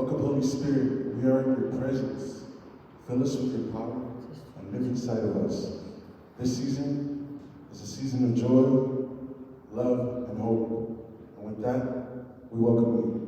Welcome, Holy Spirit. We are in your presence. Fill us with your power and live inside of us. This season is a season of joy, love, and hope. And with that, we welcome you.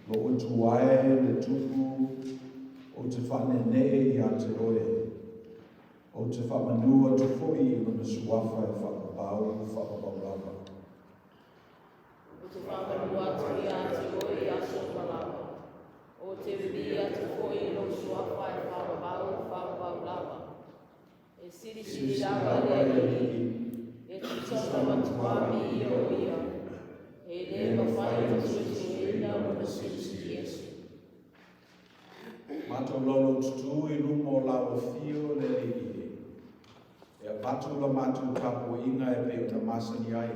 Lou Atua e le Tupu, ou te faaneenee ia te Oe, ou te faamanu atu foi i Lona Suafa e faavavau, faavavau lava. Ou te faamanu atu ia te oe i aso uma lava. Ou te vivii atu foi i lou suafa e faavavau, faavavau lava. E silisili lava le Alii, e tusa ma matua viia o Ia, e le mafai ona suesueina lona silisili ese. Matou laulaututu i luma o lau afio le Alii e. E avatu la matou tapuaiga e pei ona masani ai.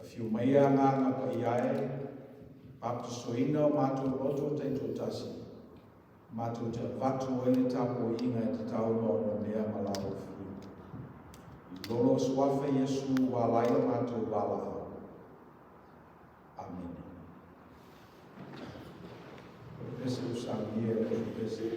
Afio maia Agaga Paia e, papatisoina o matou loto taitoatasi, matou te avatu ai le tapuaiga e tatau ma onomea ma lau afio. I lolo o Suafa Iesu ua ala ai la matou valaau. Amene. O le pese ua saunia e le pese.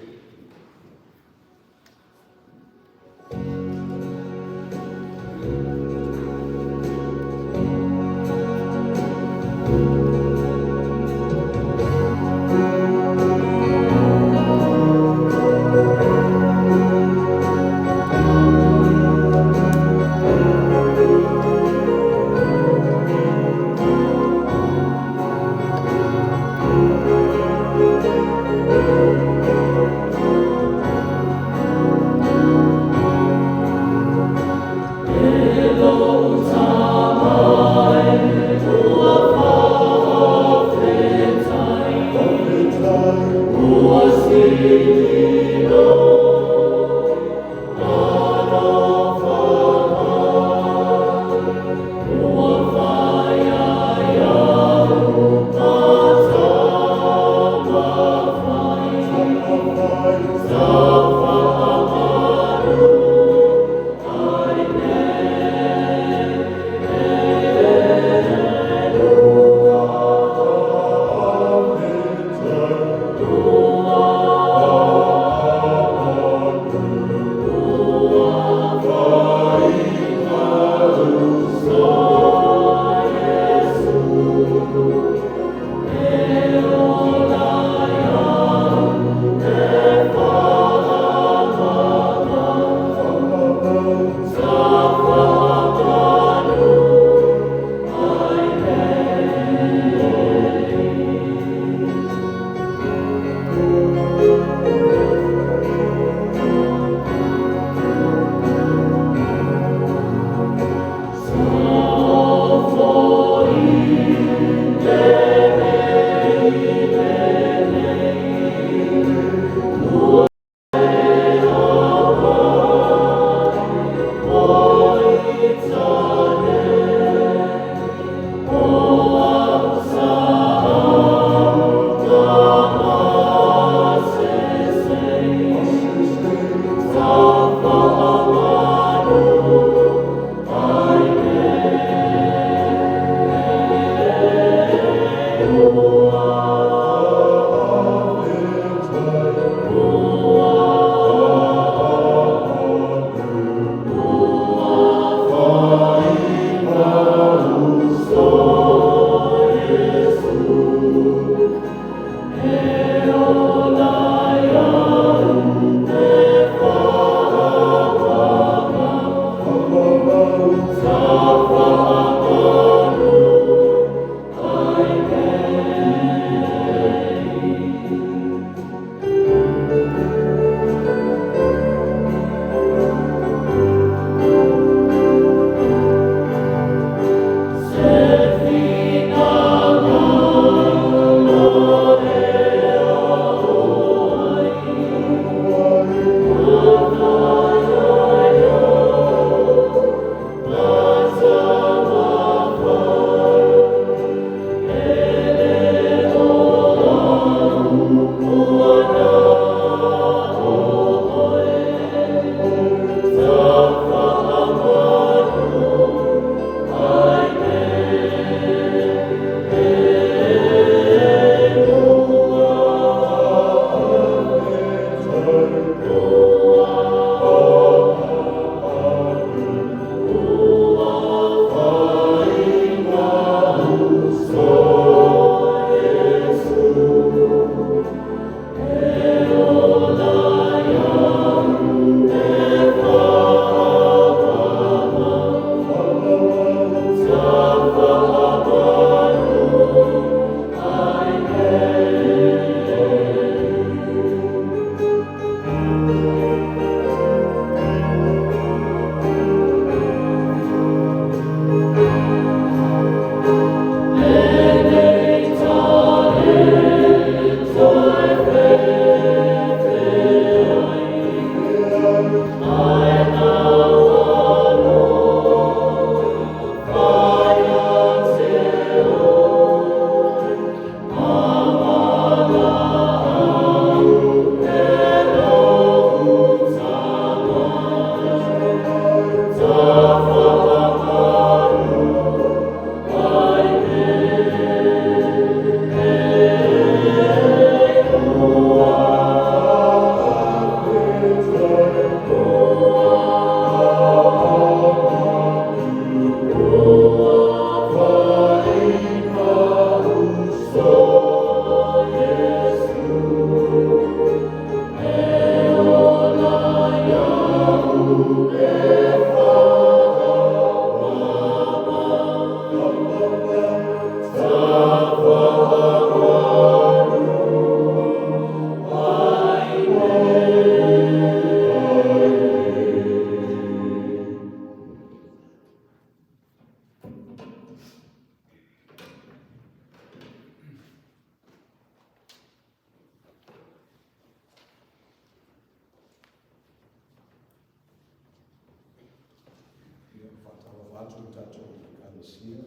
atu i le tatou Ekalesia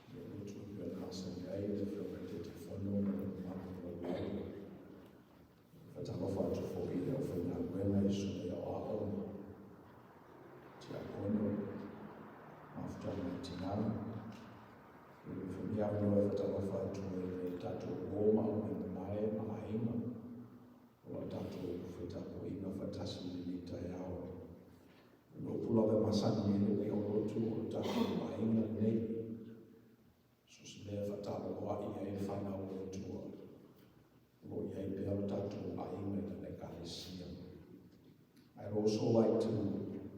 i le lotu e pei ona masani ai le Afioga i le Taitaifono ma le mamalu o lau lau. E faatalofa atu foi i le aufaigaluega i susuga i aoao ma tiakono, mafutaga i tina. E foi lenei avanoa e faatalofa atu ai i le tatou uo ma aumaimamae ma aiga o lo o tatou faitapuaiga faatasi i lenei taeao. O le upu lava e masani ai lenei aulotu o le tatou aiga lenei. So o se mea e faataaloloai ai le fanau a le Atua, o lo o i ai pea lo tatou aiga i lana Ekalesia. I'd also like to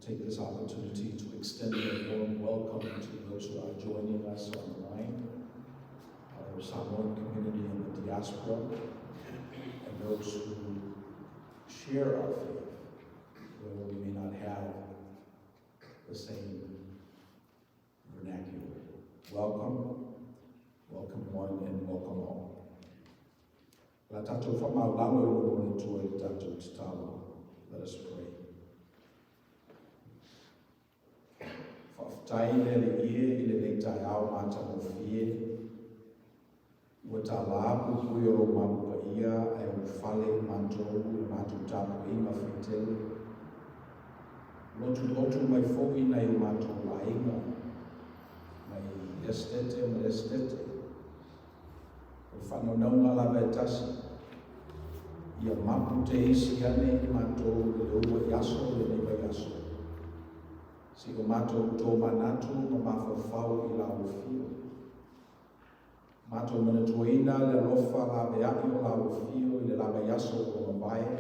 take this opportunity to extend a warm welcome to those who are joining us online, our Samoan community in the diaspora, and those who share our faith, though we may not have the same vernacular. Welcome, welcome one and welcome all. La tatou faamaualalo i luma o le Atua i le tatou tatalo. Let us pray. Faafetai le Alii e i lenei taeao matagofie. Ua talā puipui o lou malu paia ae ua fale i matou i le matou tapuaiga faitele. Lotulotu mai foi nai o matou aiga mai lea setete ma lea setete. O le faanaunauga lava e tasi, ia mapu te isi ane i matou i le uluai aso o lenei vaiaso, seia o matou tomanatu ma mafaufau i la afio. Matou manatuaina le alofa laveai o la afio i le la vaiaso ua mavae,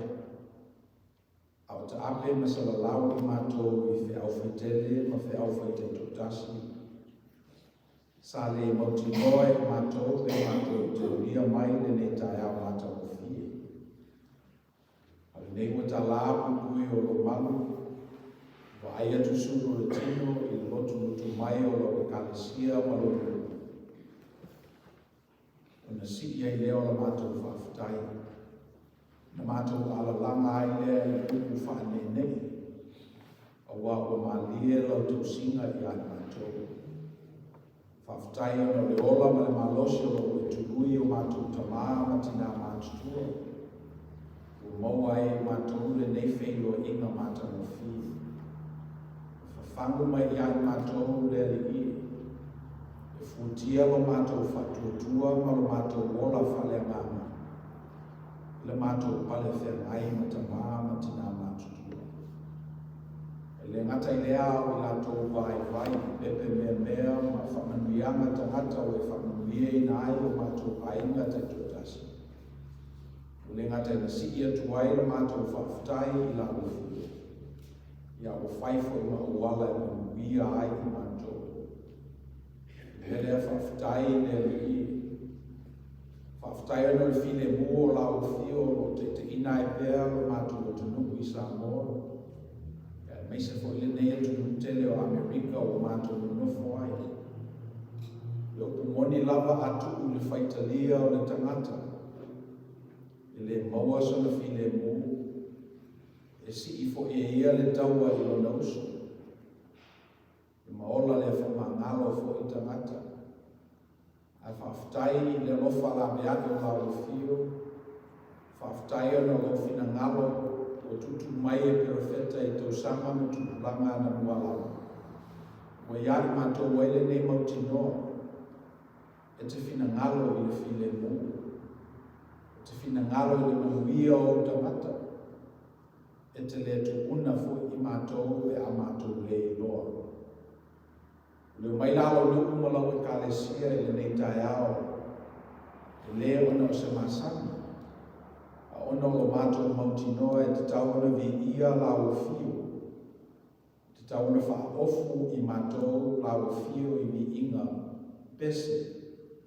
a o taape ma salalau i matou i feau faitele ma feau faitaitoatasi. Sa le mautinoa e matou pe matou te ulia mai lenei taeao matagofie. A o lenei ua talā puipui o lou malu, vaai atu sulu o le tino i le lotulotu mai o lau Ekalesia ma lou nuu. Ona sii ai lea o la matou faafetai, na matou alalaga ai lea i upu faaneenee, aua ua malie lau tausiga ia i matou. Faafetai ona o le ola ma le malosi o lo o e tului i o matou tamā ma tinā matutua, ua maua ai e matou lenei feiloaiga matagofie. E fafagu mai ia i matou le Alii e, e futia lo matou faatuatua ma lo matou ola faaleagaga i le matou pale feagai ma tamā ma tinā matutua. E le gata i lea a o i latou vaivai, pepe meamea ma faamanuiaga tagata ua e faamanuiaina ai o matou aiga taitoatasi. Ua le gata ina sii atu ai la matou faafetai i la afio, ia ua fai foi ma auala e manuia ai i matou. O le mea lea faafetai i le Alii. Faafetai ona o le filemu o la afio o lo o taitaiina ai pea lo matou atunuu i Samoa, aemaise foi lenei atunuu tele o Amerika ua matou nonofo ai. Le upu moni lava a tuu i le faitalia o le tagata, e le maua sona filemu, e sii foi e ia le taua i lona uso. E maola le faamagalo foi tagata. Ae faafetai i le alofa laveai o lau afio, faafetai ona o lou finagalo ua tuutuu mai e perofeta i tausaga ma tupulaga anamua lava. Ua ia i matou ai lenei mautinoa e te finagalo i le filemu, e te finagalo i le manuia o ou tagata, e te le tuuna foi i matou pe a matou le iloa. Leo mai la lou nuu ma lau Ekalesia i lenei taeao, e lē ona o se masani, a ona o lo matou mautinoa e tatau ona viia lau afio, e tatau ona faaofu i matou lau afio i viiga pese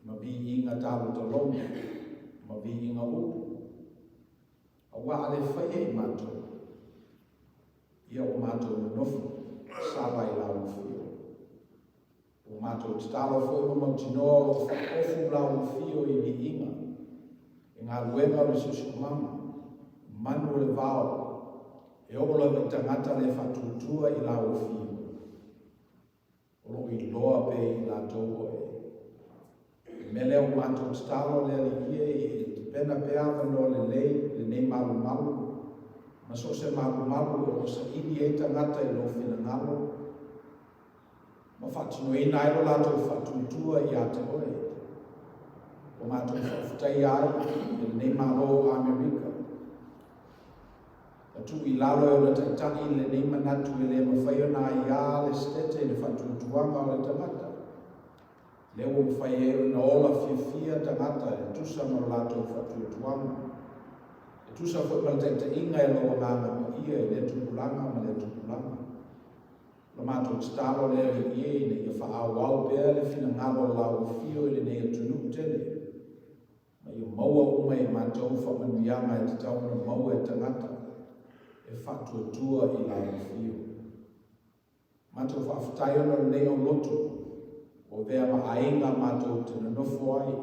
ma viiga talotaloga ma viiga upu, aua a le faia i matou, Ia ua matou nonofo sala i lau afio. Ua matou tatalo foi ma mautinoa o lo o faaofu lau afio i viiga, i galuega o le siosiomaga, manu o le vao, e oo lava i tagata le faatuatua i lau afio. O lo o iloa pea e i latou oe. O le mea lea ua matou tatalo le Alii e ia e tapena pea avanoa lelei i lenei malumalu ma so o se malumalu o lo o saili ai tagata i lou finagalo ma faatinoina ai lo latou faatuatua ia te oe. Ua matou faafetaia ai i lenei Malo o Amerika. Na tuu i lalo e ona taitai lenei manatu e le mafai ona aiā le Setete i le faatuatuaga o le tagata. Lea ua mafai ai ona ola fiafia tagata e tusa ma lo latou faatuatuaga, e tusa foi ma le taitaiga e lou Agaga Paia i lea tupulaga ma lea tupulaga. O la matou tatalo le Alii e ina ia faaauau pea le finagalo o lau afio i lenei atunuu tele, ma ia maua uma e matou faamanuiaga e tatau ona maua e tagata e faatuatua i lau afio. Matou faafetai ona o lenei aulotu ua avea ma aiga matou te nonofo ai.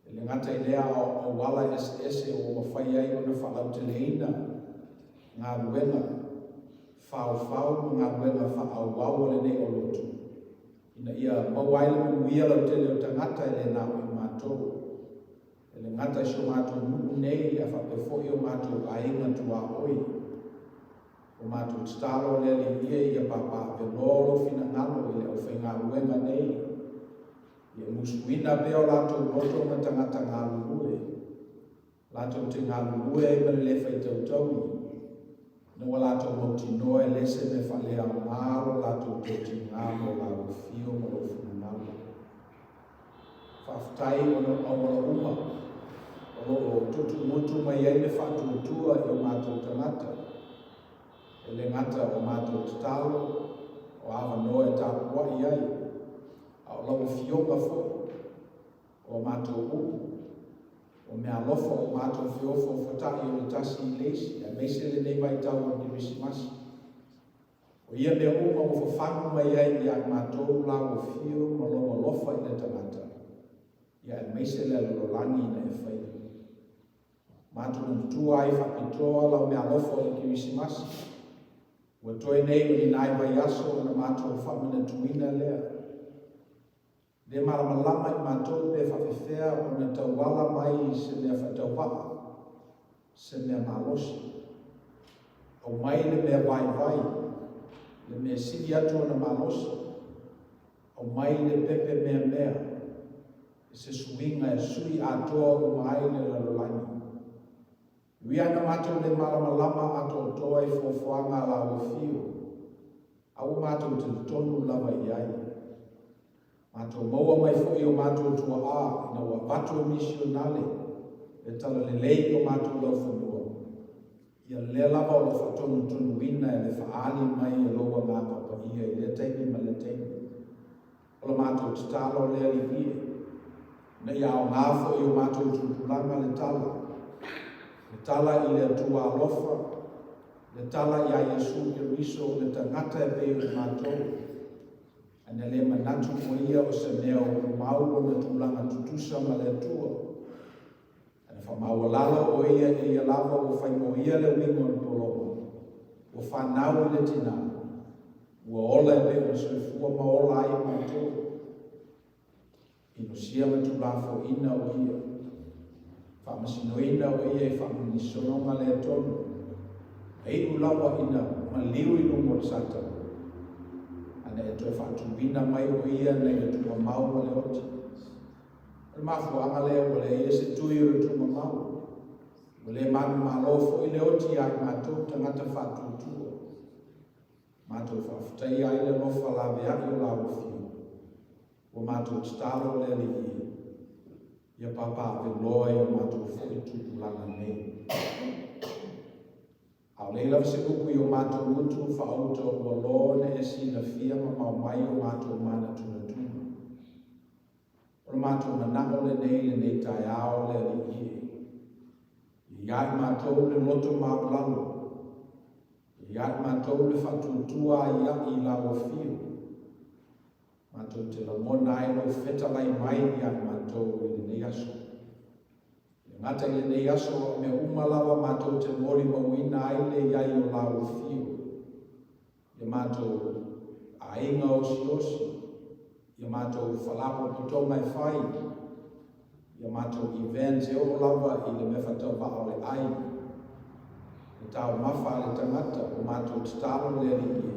E le gata i lea a o auala eseese ua mafai ai ona faalauteleina galuega faufau ma galuega faaauau a lenei aulotu ina ia maua ai le manuia lautele o tagata e le na o i matou. E le gata i si o matou nuu nei ae faapea foi o matou aiga tuaoi. Ua matou tatalo le Alii e ia papaaveloa lou finagalo i le aufaigaluega nei, ia musuina pea o latou loto ma tagata galulue, latou te galulue ai ma le le faitautaui, ina ua latou mautinoa e le se mea faaleaoga lo latou totiga mo lau afio ma lou finagalo. Faafetai ona o auala uma o lo o tuutuumotu mai ai le faatuatua i o matou tagata, e le gata o matou tatalo, o avanoa e tapuai ai, a o lau Afioga foi, o a matou upu, o meaalofa ua matou feofoofotai o le tasi i le isi, aemaise lenei vaitau o le Kerisimasi. O ia mea uma ua fafagu mai ai ia i matou lau afio ma lou alofa i le tagata, ia aemaise le lalolagi ina e faia. Matou manatua ai faapitoa lau meaalofa o le Kerisimasi, ua toe nei o ni nai vaiaso ona matou faamanatuina lea. Le malamalama i matou pe faafefea ona tauala mai se mea faatauvaa, se mea malosi. Aumai le mea vaivai, le mea sili atu ona malosi. Aumai le pepe meamea, i se suiga e sui atoa uma ai le lalolagi. E ui lava ina matou le malamalama atoatoa i fuafuaga a lau afio, a ua matou talitonu lava i ai. Matou maua mai foi i o matou tuaa ina ua avatu e misionale le talalelei i o matou laufanua, ia lea lava o lo o faatonutonuina e le faaali mai e lou Agaga Paia i lea taimi ma lea taimi. O la matou tatalo le Alii e, ina ia aoga foi i o matou tupulaga le tala, le tala i le Atua alofa, le tala iā Iesu Keriso, le tagata e pei o i matou, Ae na le manatu o ia o se mea ua mau lona tulaga tutusa ma le Atua. Ae na faamaualalo o ia e ia lava ua fai mo ia le uiga o le pologa, ua fanau i le tinā, ua ola e pei ona soifua ma ola ai matou. Inosia ma tulafoina o ia. Faamasinoina o ia i faamunisonoga le tonu. A iu lava ina maliu i luga o le Satani, a na e toe faatuina mai o ia nai le tuuamau ma le oti. O le mafuaaga lea ua leai ai se tui o le tuuamau. Ua le manumalo foi le oti ia i matou tagata faatuatua. Matou faafetaia ai le alofa laveai o lau afio. Ua matou tatalo le Alii e, ia papaaveloa i o matou foi tupulaga nei. A o leai lava se upu i o matou gutu faauta ua lo na e silafia mamao mai o matou manatunatuga. O le matou manao lenei i lenei taeao le Alii e, ia i matou le loto maualalo, ia i matou le faatuatua ai ai i lau afio, Matou te lagona ai lou fetalai mai ia i matou i lenei aso. E le gata i lenei aso, a o mea uma lava matou te molimauina ai le i ai o lau afio i matou Aiga osiosi, ia matou faalapotopotoga e fai, ia matou events e oo lava i le mea faatauvaa o le ai, le taumafa a le tagata, o matou tatalo le Alii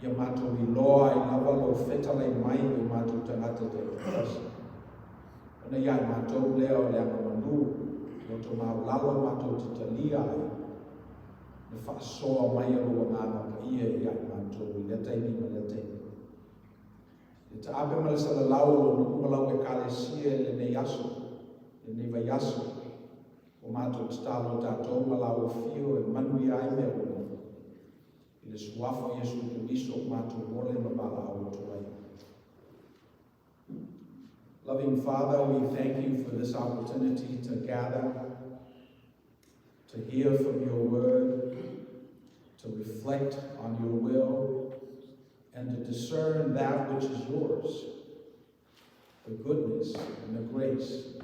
e, ia matou iloa ai lava lou fetalai mai i o matou tagata taitoatasi. Ona ia i matou lea o le agamanu, loto maualalo matou te talia ai le faasoa mai a lou Agaga Paia ia i matou i lea taimi ma lea taimi. Le taape ma le salalau o lou nuu ma lau Ekalesia i lenei aso, lenei vaiaso, ua matou tatalo tatou ma lau afio e manuia ai mea uma. I le suafa o Iesu Keriso ua matou momoli ma valaau atu ai. Loving Father, we thank you for this opportunity to gather, to hear from your word, to reflect on your will, and to discern that which is yours, the goodness and the grace.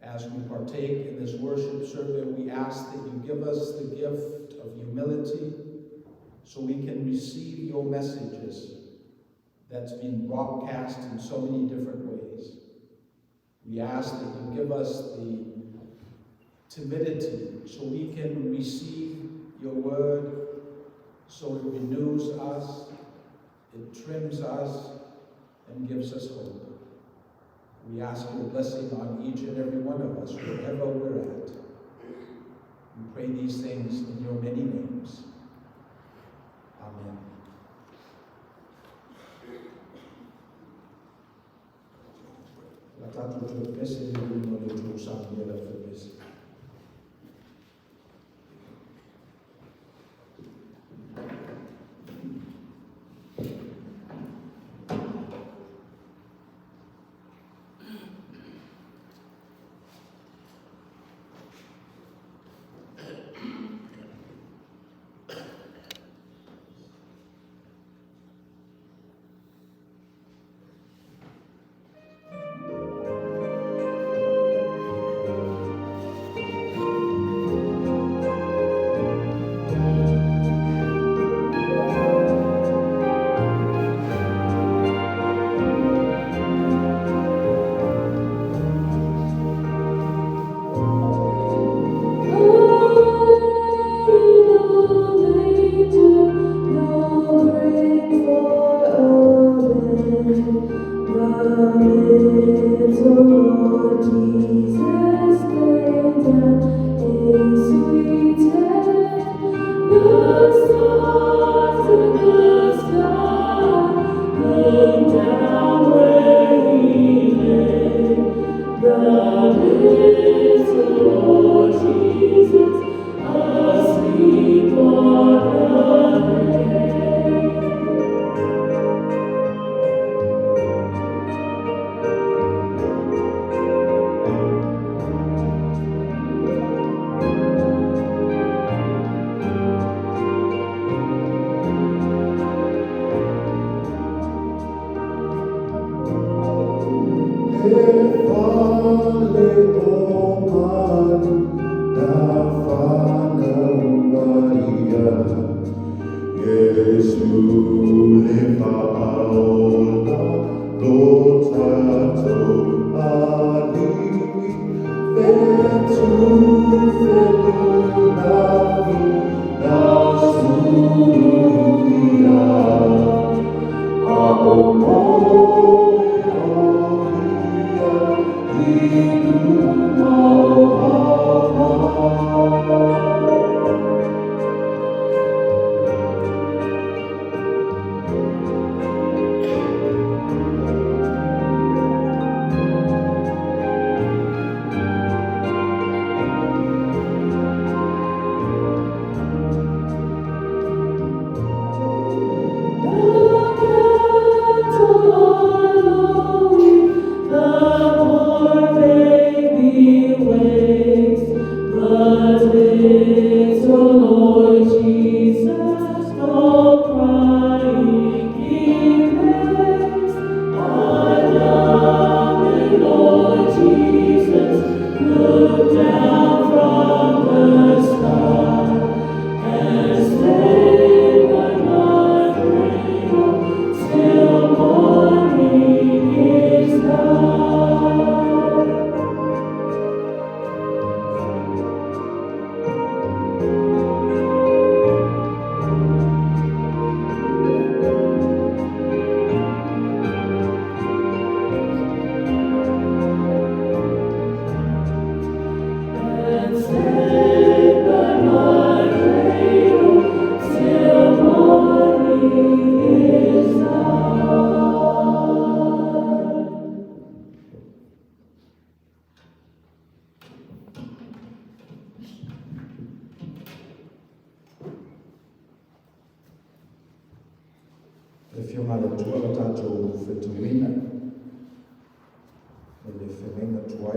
As we partake in this worship service, we ask that you give us the gift of humility so we can receive your messages that's been broadcast in so many different ways. We ask that you give us the timidity so we can receive your word, so it renews us, it trims us, and gives us hope. We ask your blessing on each and every one of us, wherever we're at. We pray these things in your many names. Amen. La tatou toe pese le luga o le tou samia la toe pese. E fale o manu na whanau Maria, Iesu le faaola lo tatou Alii, fetu felunafi na sulugia, a o moe o ia i luma o Ama.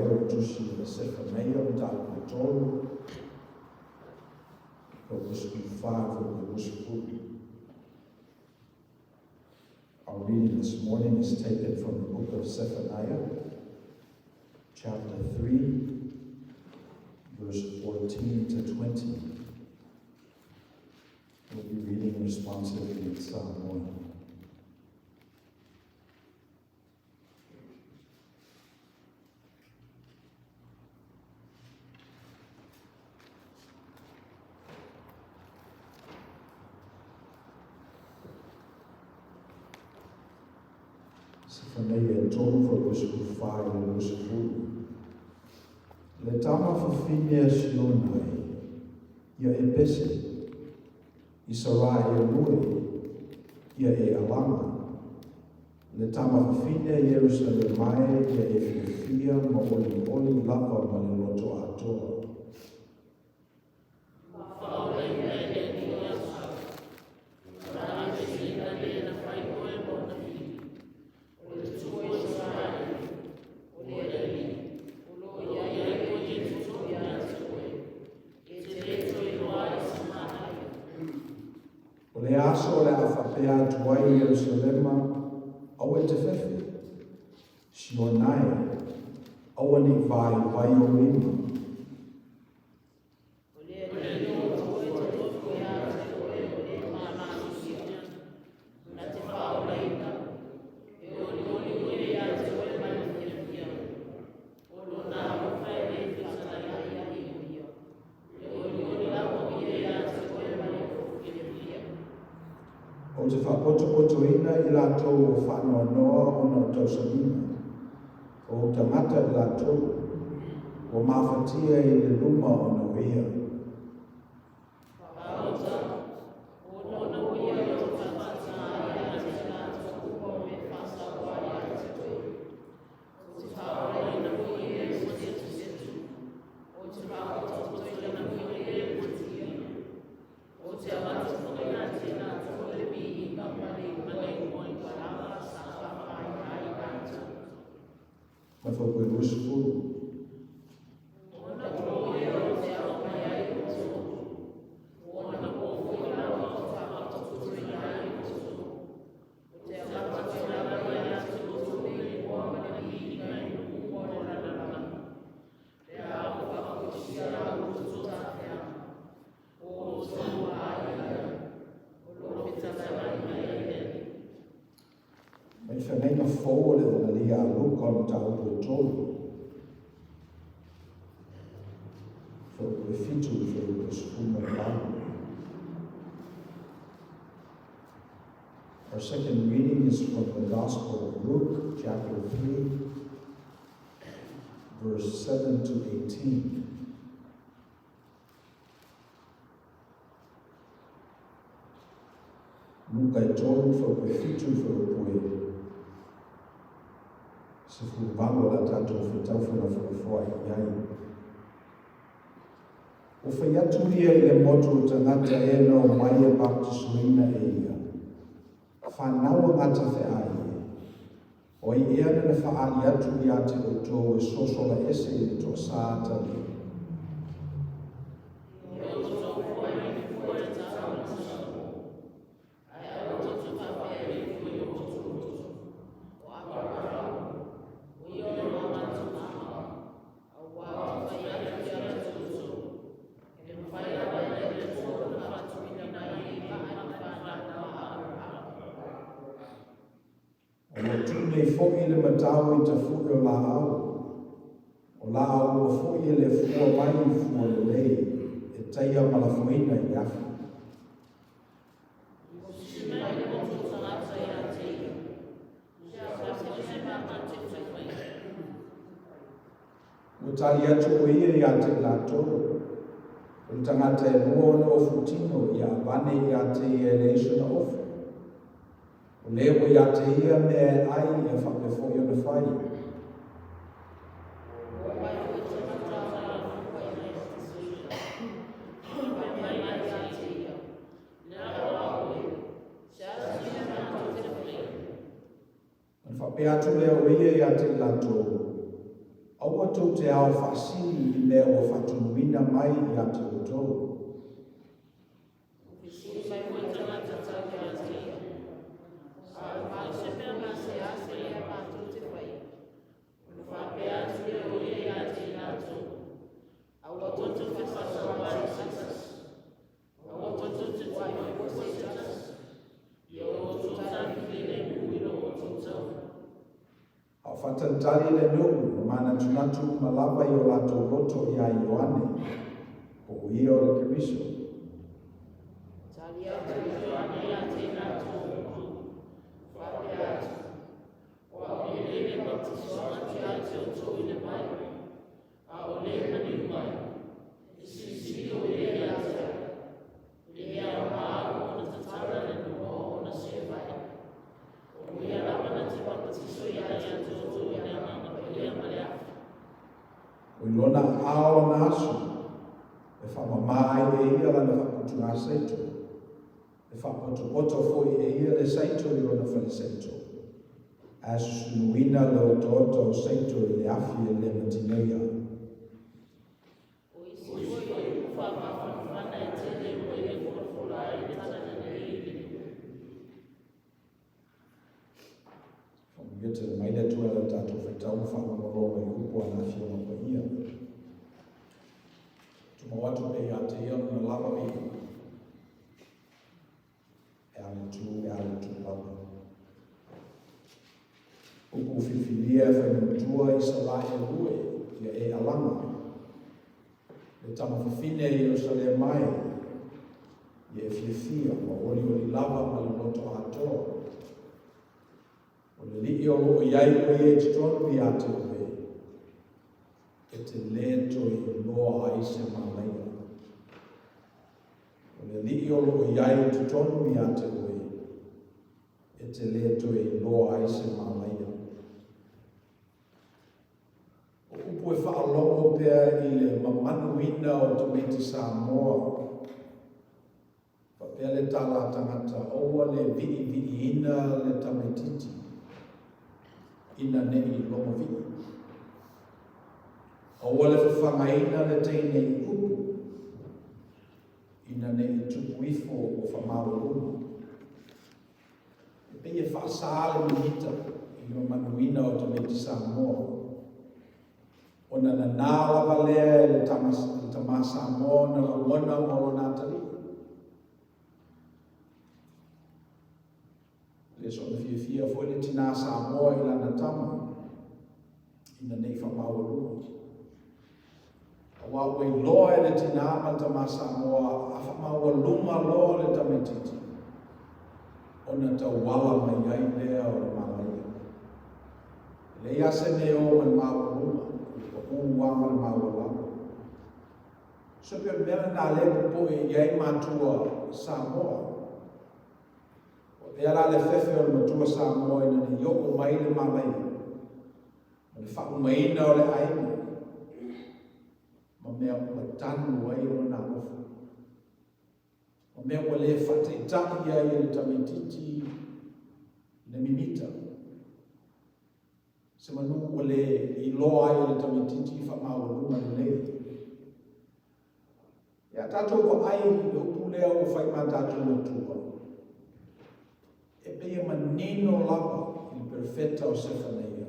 ai o le tusi a Sefanaia mataupu e 3, fuaiupu 14 fuaiupu 20. Our reading this morning is taken from the book of Zephaniah, chapter 3, verse 14 to 20. We'll be reading responsively in Samoan. Sefanaia e 3 fuaiupu 14 i le 20. Le tama fafine a Siona e, ia e pese, Isaraelu e, ia e alaga. Le tama fafine a Ierusalema e, ia e fiafia ma olioli lava ma le loto atoa. O le aso o le a faapea atu ai i Ierusalema, Aua e te fefe, Siona e, aua ne i vaivai ou lima. Ou te faapotopotoina i latou ua faanoanoa ona o tausamiga, o ou tagata i latou ua mafatia i le luma ona o ia. Mai fuaiupu e 20. Mai feagaiga fou o le Evegalia a Luka o le mataupu e 3, fuaiupu e 7 i le fuaiupu e 18. Our second reading is from the Gospel of Luke, chapter 3, verse 7 to 18. Luka e 3, fuaiupu e 7 i le fuaiupu e 18 o le a tatou fetau felafolafoai i ai. Ua fai atu ia i le motu o tagata ea na omai e baptisoina e ia. Fanau a gata feai e. O ai ea na na faaali atu iā te outou e sosola ese i le toasā atalii? A ua tu nei foʻi le matau i tafuʻe o laau, o laau ua foʻi e le fua mai i fua lelei e taia ma lafoina i le afi. Ua tali atu o ia iā te i latou, O le tagata e lua ona ofu tino ia avane iā te ia e leai sona ofu. O le ua iā te ia mea e ai ia faapea foʻi ona fai. Ona faapea atu lea o ia ia te i latou, Aua tou te ao faasili i mea ua faatonuina mai ia te outou. Ua fesili mai foi tagata tau ia te ia, A o matou se mea ma se a se mea matou te faia? Ona faapea atu lea o ia ia te i latou, Aua tou te faasauā i se tasi, aua tou te tuuai fua se tasi, ia outou tali filemu i lo outou taula. A o faatalitali le nuu ma manatunatu uma lava i o latou loto iā Ioane, po o ia o le Keriso. Tali atu Ioane ia te i latou ma faapea atu, O au lenei e baptiso atu ia te outou i le vai, a o le na liu mai, e silisili o ia ia te au. E le aoga au ona tatala le noa o ona seevae. O ia lava na te papatiso ia te outou i le Agaga Paia ma le afi. O i lona aao lona aso, e faamamā ai e ia lana faaputugasaito, e faapotopoto foi e ia le saito i lona falesaito, ae susunuina le otaota o saito i le afi e le matineia. O isi foi upu faamafanafana e tele ua ia folafola ai le tala lelei i le nuu. Faamanuia tele mai le Atua i le tatou faitau ma faalogologo i upu a le Afioga Paia. Tumau atu pea ia te ia lona lava viiga. E ale tu, e ale tu lava. Upu filifilia e fai matua Isaraelu e, ia e alaga. Le tama fafine e Ierusalema e, ia e fiafia ma olioli lava ma le loto atoa. O le Alii o lo o i ai o ia i totonu ia te oe, e te lē toe iloa ai se manaia. O le Alii o lo o i ai i totonu ia te oe, e te lē toe iloa ai se manaia. O upu e faalogo pea i le mamanuina o tamaiti Samoa, faapea le tala a tagata, aua le viiviiina le tamaititi ina ne i logovii. Aua le fafagaina le teine i upu ina ne i tupu ifo ua faamaualuga. E pei e faasā le mimita i le mamanuina o tamaiti Samoa, ona nanā lava lea e le tama, le tamā Samoa ona lagona mo lona atalii. Le soona fiafia foi le tinā Samoa i lana tama, ina nei faamaualuga. Aua ua iloa e le tinā ma le tamā Samoa a faamaualuga loa le tamaititi, ona tauala mai ai lea o le malaia. E leai lava se mea e o ma le maualuga, o le pau lava ma le maualalo. So pei o le mea lena lea e popoe i ai matua Samoa. Ua avea la le fefe o le matua Samoa ina ne i oo mai le malaia ma le faaumaina o le aiga ma mea ua tanu ai lona alofa, ma mea ua le faataitai ai e le tamaititi le mimita, se manu ua le iloa ai e le tamaititi faamaualuga lelei. Ia tatou vaai i le upu lea ua fai ma tatou matua, e pei e manino lava i le perofeta o Sefanaia.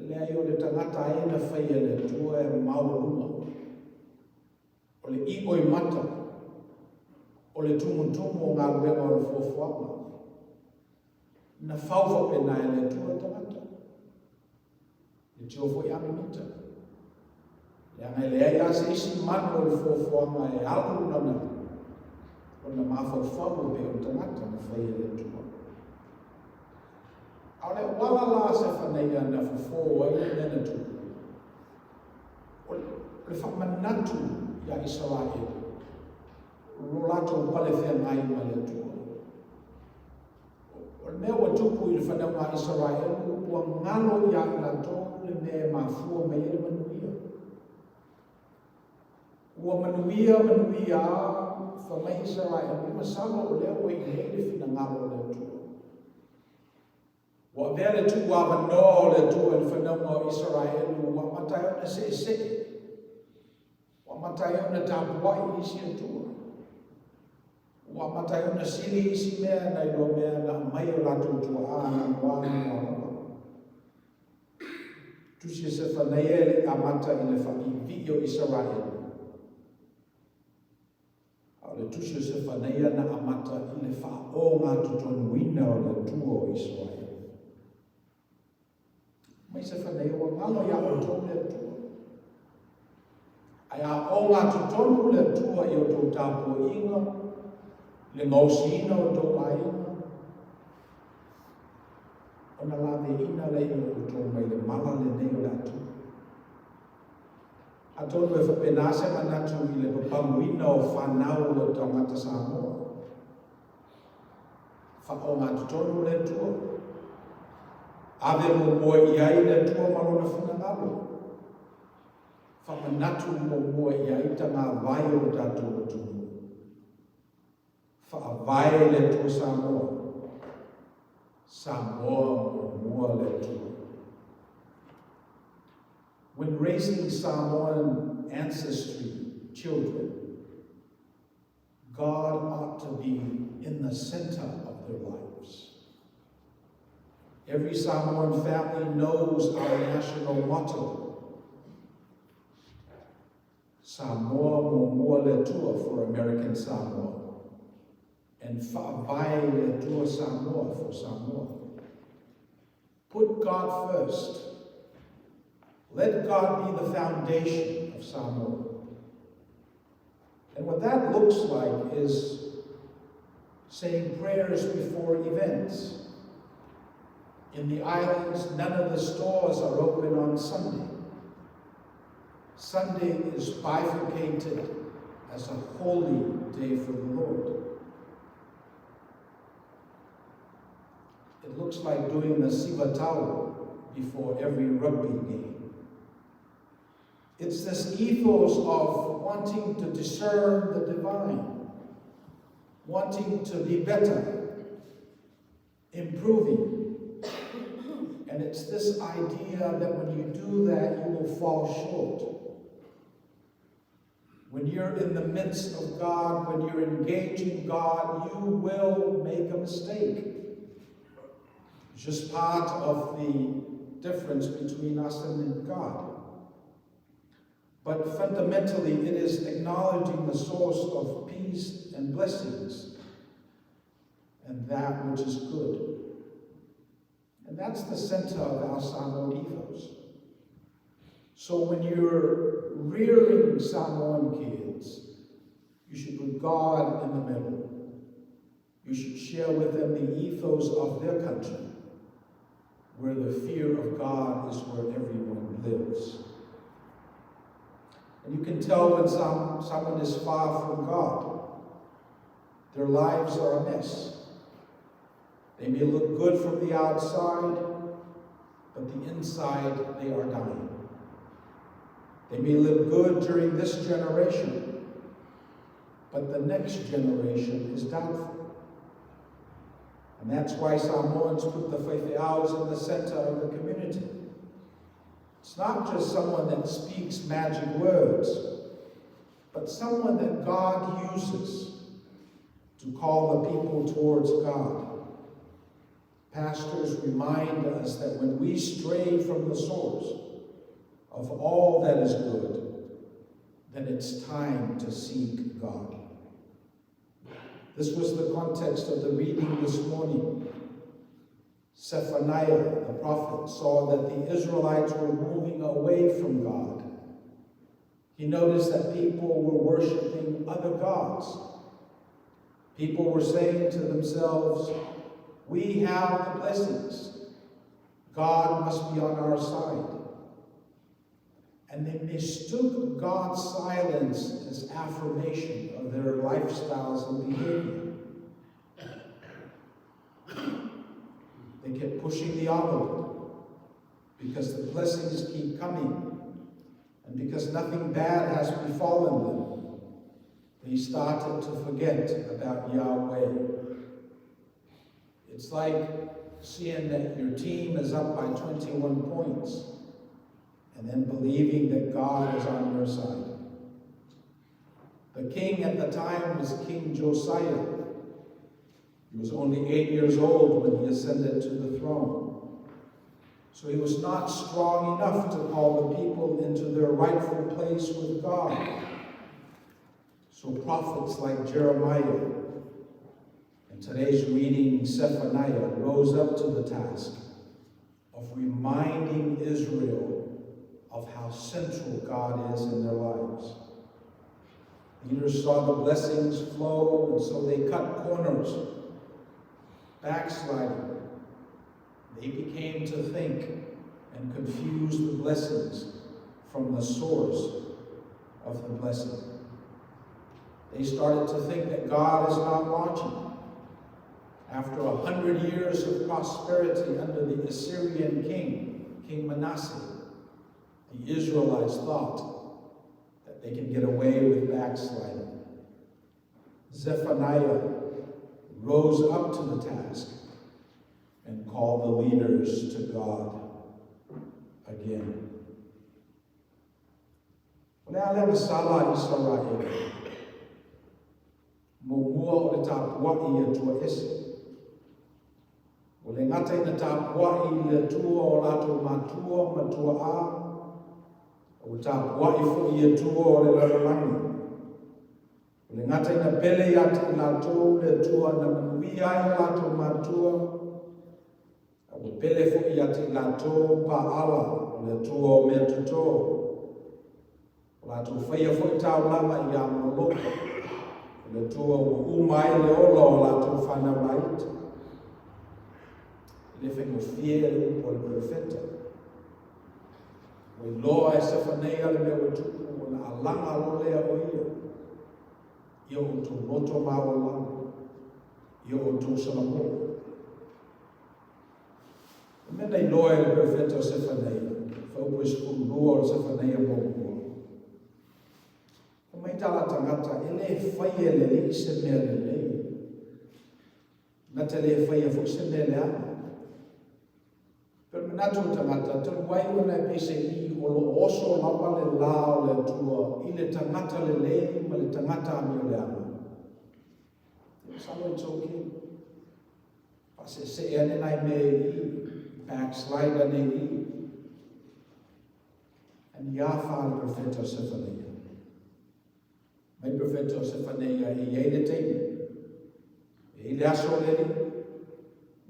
Leai, o le tagata ai na fai e le Atua e maualuga, o le ʻiʻo i mata, o le tumutumu o galuega o le fuafuaga. Na fau faapena e le Atua le tagata. Le tio foi a mimita. Leaga e leai lava se isi manu o le fuafuaga e alu lana, lona mafaufau e pei o le tagata na fai e le Atua. A o le auala la Sefanaia na fofo ai le mea na tupu, o le faamanatu iā Isaraelu lo latou pale feagai ma le Atua. O le mea ua tupu i le fanauga a Isaraelu, ua galo iā i latou le mea e mafua mai ai le manuia. Ua manuia, manuia a, fai mai Isaraelu, masalo o lea ua i ai le finagalo o le Atua. Ua avea le tuuavanoa o le Atua i le fanauga o Isaraelu ua amata ai ona seesee, ua amata ai ona tapuai i isi atua, ua amata ai ona sili isi mea nai lo mea na aumai e o latou tuaa na Noa ma Noa lava. Tusi e Sefanaia e le i amata i le faaviivii o Isaraelu. A o le tusi o Sefanaia na amata i le faaogatotonuina o le Atua o Isaraelu. Mai Sefanaia ua galo ia outou le Atua. Ae a ogatotonu le Atua i outou tapuaiga, le gaosiina o outou aiga, ona laveina lea o outou mai le mala lenei o le Atua. Atonu e faapena se manatu i le papaguina o fanau o tagata Samoa. Faaogatotonu le Atua. Ave muamua i ai le Atua ma lona finagalo. Faamanatu muamua i ai tagavai o le tatou atunuu. Faavae le Atua Samoa. Samoa muamua le Atua. When raising Samoan ancestry children, God ought to be in the center of their lives. Every Samoan family knows our national motto, Samoa Muamua Le Atua for American Samoa, and Faavae Le Atua Samoa for Samoa. Put God first. Let God be the foundation of Samoa. And what that looks like is saying prayers before events. In the islands, none of the stores are open on Sunday. Sunday is bifurcated as a holy day for the Lord. It looks like doing the Siva Tau before every rugby game. It's this ethos of wanting to discern the divine, wanting to be better, improving. And it's this idea that when you do that, you will fall short. When you're in the midst of God, when you're engaging God, you will make a mistake. It's just part of the difference between us and God. But fundamentally, it is acknowledging the source of peace and blessings and that which is good. And that's the center of our Samoan ethos. So when you're rearing Samoan kids, you should put God in the middle. You should share with them the ethos of their country, where the fear of God is where everyone lives. And you can tell when someone is far from God. Their lives are a mess. They may look good from the outside, but the inside they are dying. They may live good during this generation, but the next generation is doubtful. And that's why Samoans put the faifeaus in the center of the community. It's not just someone that speaks magic words, but someone that God uses to call the people towards God. Pastors remind us that when we stray from the source of all that is good, then it's time to seek God. This was the context of the reading this morning. Zephaniah, the prophet, saw that the Israelites were moving away from God. He noticed that people were worshiping other gods. People were saying to themselves, We have the blessings. God must be on our side. And they mistook God's silence as affirmation of their lifestyles and behavior. They kept pushing the envelope because the blessings keep coming and because nothing bad has befallen them. They started to forget about Yahweh. It's like seeing that your team is up by 21 points and then believing that God is on your side. The king at the time was King Josiah. He was only 8 years old when he ascended to the throne. So he was not strong enough to call the people into their rightful place with God. So prophets like Jeremiah and today's reading, Zephaniah, rose up to the task of reminding Israel of how central God is in their lives. Leaders saw the blessings flow, and so they cut corners, backsliding. They became to think and confuse the blessings from the source of the blessing. They started to think that God is not watching. After 100 years of prosperity under the Assyrian king, King Manasseh, the Israelites thought that they can get away with backsliding. Zephaniah rose up to the task and called the leaders to God again. O le a le agasala a Isaraele? Muamua o le tapua'i i Atua ese. Ua le gata ina tapua'i i le Atua o latou matua ma tua'a, a ua tapua'i foi i Atua o le lalolagi. Ua le gata ina pele ia te i latou le Atua na manuia ai o latou matua, a ua pele foi ia te i latou Paala o le Atua o mea totō. Ua latou faia foi taulaga ia Moloka, o le Atua ua uma ai le ola o latou fanau laiti. E le faigofie le upu a le perofeta. Ua iloa e Sefaneia le mea ua tupu ona alaga loa lea o ia. Ia outou loto maualalo, ia outou salamo. O mea na iloa e le perofeta o Sefaneia, faaupu e 12 o le Sefaneia muamua. Fai mai tala tagata, e le fai e le Alii se mea lelei. Na te le faia foi se mea leaga. Pei o le manatu o tagata, talu ai ona e peiseai o lo o oso lava le la o le Atua i le tagata lelei ma le tagata amioleaga. Masalo it's okay. Faaseesee ane nai mea i i, backslide ane i i. A ni afa le profeta o Sefaneia. Mai profeta o Sefaneia e i ai le taimi. E i le aso o le Alii.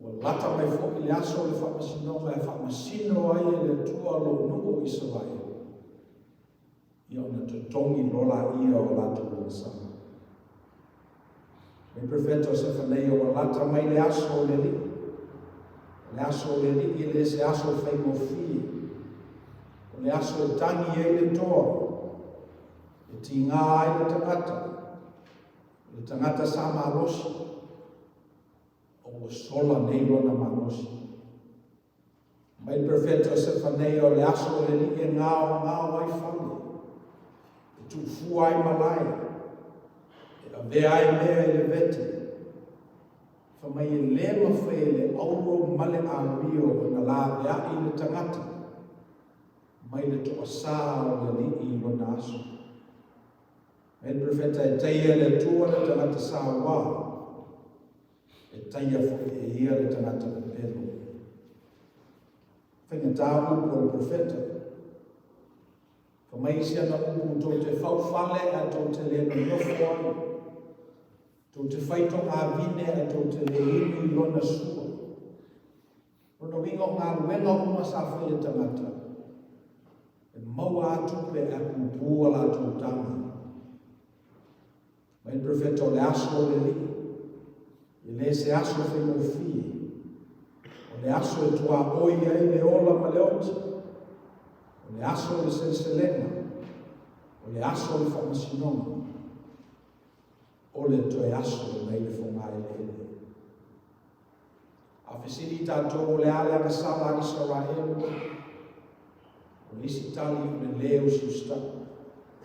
Ua lata mai foi le aso o le faamasinoga e faamasino ai e le Atua lou nuu o Isaraele. Ia ona totogi loa laia o latou agasala. Mai profeta o Sefaneia ua lata mai le aso o le Alii. O le aso o le Alii e le se aso faigofie. O le aso e tagi ai le toa, e tigā ai le tagata, o le tagata sa malosi, a ua sola nei lona malosi. Mai le profeta o Sefaneia o le aso o le Alii e gaogao ai fale, e tuufua ai malae, e avea ai mea i le vete. Fai mai e le mafai e le auro ma le amio ona laveai le tagata mai le toasā o le Alii i lona aso. Mai le profeta e taia e le Atua le tagata sauā, e taia foi e ia le tagata pepelo. Faigata upu a le profeta. Fai mai isi ana upu, tou te faufale ae tou te le nonofo ai. Tou te fai togavine ae tou te le inu i lona sua. Lona uiga o galuega uma sa fai e tagata, e maua a tupe ae pupū a latou taga. Mai le profeta o le aso o le Alii, e le se aso faigofie. O le aso e tuaoi ai le ola ma le oti. O le aso o le seleselega. O le aso o le faamasinoga. O le toe aso mai le fogaeleele. A fesili tatou o le a le agasala a Isaraelu, o le isi tali o le lē usiusitaʻi,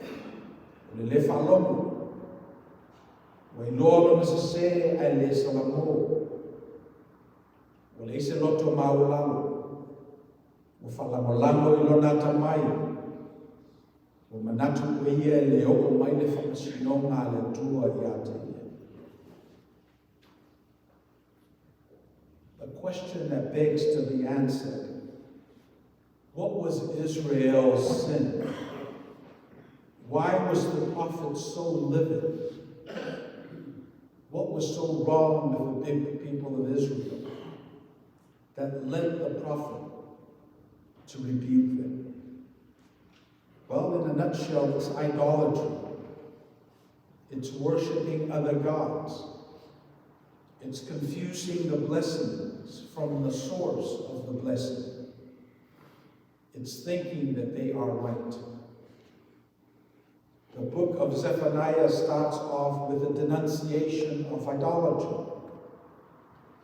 o le lē faalogo, ua iloa lona sesē ae le salamo. Ua leai se loto maualalo. Ua faalagolago i lona atamai. Ua manatu o ia e le oo mai le faamasinoga a le Atua ia te ia. The question that begs to be answered: What was Israel's sin? Why was the prophet so livid? What was so wrong with the big people of Israel that led the prophet to rebuke them? Well, in a nutshell, it's idolatry. It's worshiping other gods. It's confusing the blessings from the source of the blessing. It's thinking that they are right. The book of Zephaniah starts off with a denunciation of idolatry.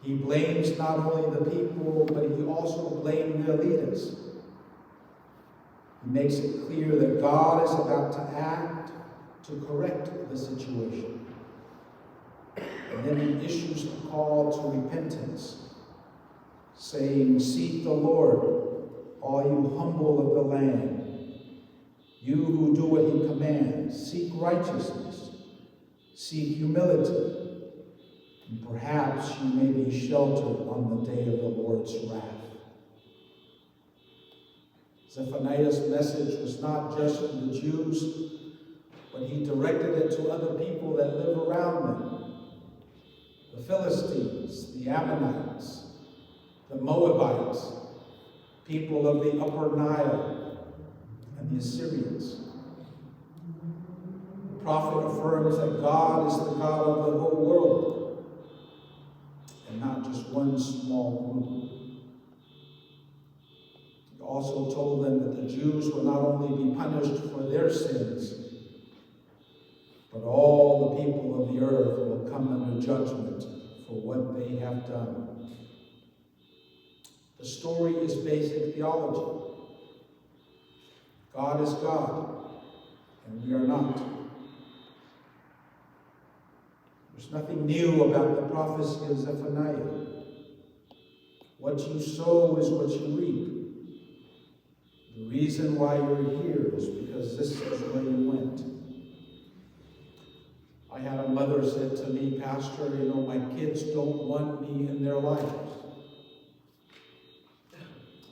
He blames not only the people, but he also blamed their leaders. He makes it clear that God is about to act to correct the situation. And then he issues a call to repentance, saying, "Seek the Lord, all you humble of the land, you who do what he commands. Seek righteousness, seek humility, and perhaps you may be sheltered on the day of the Lord's wrath." Zephaniah's message was not just for the Jews, but he directed it to other people that live around them: the Philistines, the Ammonites, the Moabites, people of the Upper Nile, and the Assyrians. The prophet affirms that God is the God of the whole world and not just one small group. He also told them that the Jews will not only be punished for their sins, but all the people of the earth will come under judgment for what they have done. The story is basic theology. God is God, and we are not. There's nothing new about the prophecy of Zephaniah. What you sow is what you reap. The reason why you're here is because this is where you went. I had a mother said to me, "Pastor, my kids don't want me in their lives."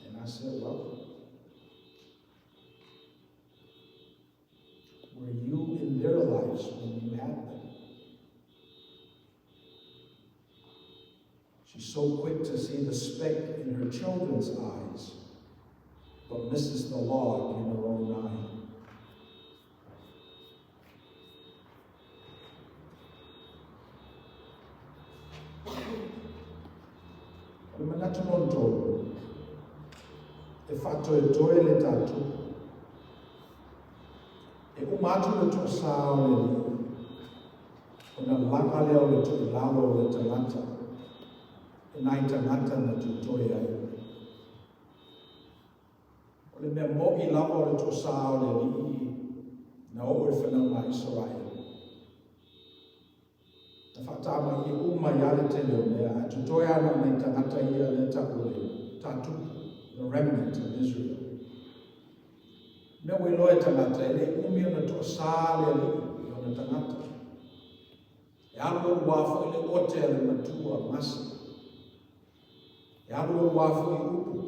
And I said, "Well, were you in their lives when you had them?" She's so quick to see the speck in her children's eyes, but misses the log in her own eye. O le manatu lona tolu, e faatoetoe le tatou. E uma atu le toasā o le Alii, ona laga lea o le tuulalo o le tagata e nai tagata na totoe ai. O le mea mo'i lava o le toasā o le Alii na oo i le fanauga a Isaraele. Na faatamaia uma ai lava le tele o mea, ae totoe lava na o nai tagata ia lea e ta'u o le tatupu, the remnant of Israel. Mea ua iloa e tagata, e le umi ona toasā le Alii i ona tagata. E alualu lava foi le ote a le matua gase. E alualu lava foi upu,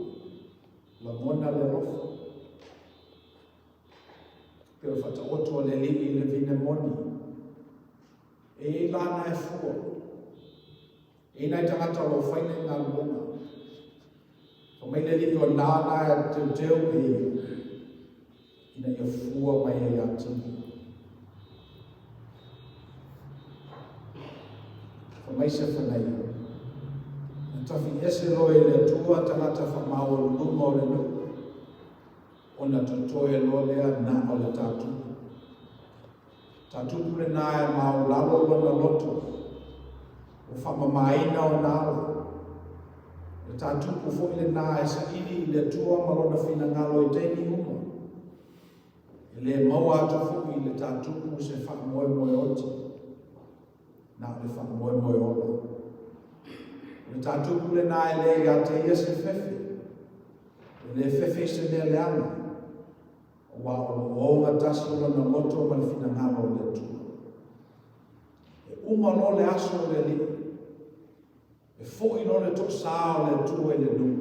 lagona le alofa. Pei o le faataoto a le Alii i le vine moni. E i ai lana e fua. E i ai nai tagata o lo o fai nei galuega. Fai mai le Alii o nāna e teuteu e ia, ina ia fua mai ai ia te ia. Fai mai Sefanaia, Na tafi ese loa e le Atua tagata faamaualuluga o le nuu, ona totoe loa lea na o le tatupu. Tatupu lenā e maualalo lona loto, ua faamamaina ona ala. O le tatupu foi lenā e saili i le Atua ma lona finagalo i taimi uma. E le maua atu foi i le tatupu se faamoemoe oti, na o le faamoemoe ola. O le tatupu lenā e le ia te ia se fefe, e le fefe i se mea leaga, aua o lo o ogatasi lona loto ma le finagalo o le Atua. E uma loa le aso o le Alii, e foʻi loa le toʻasā o le Atua i le nuu,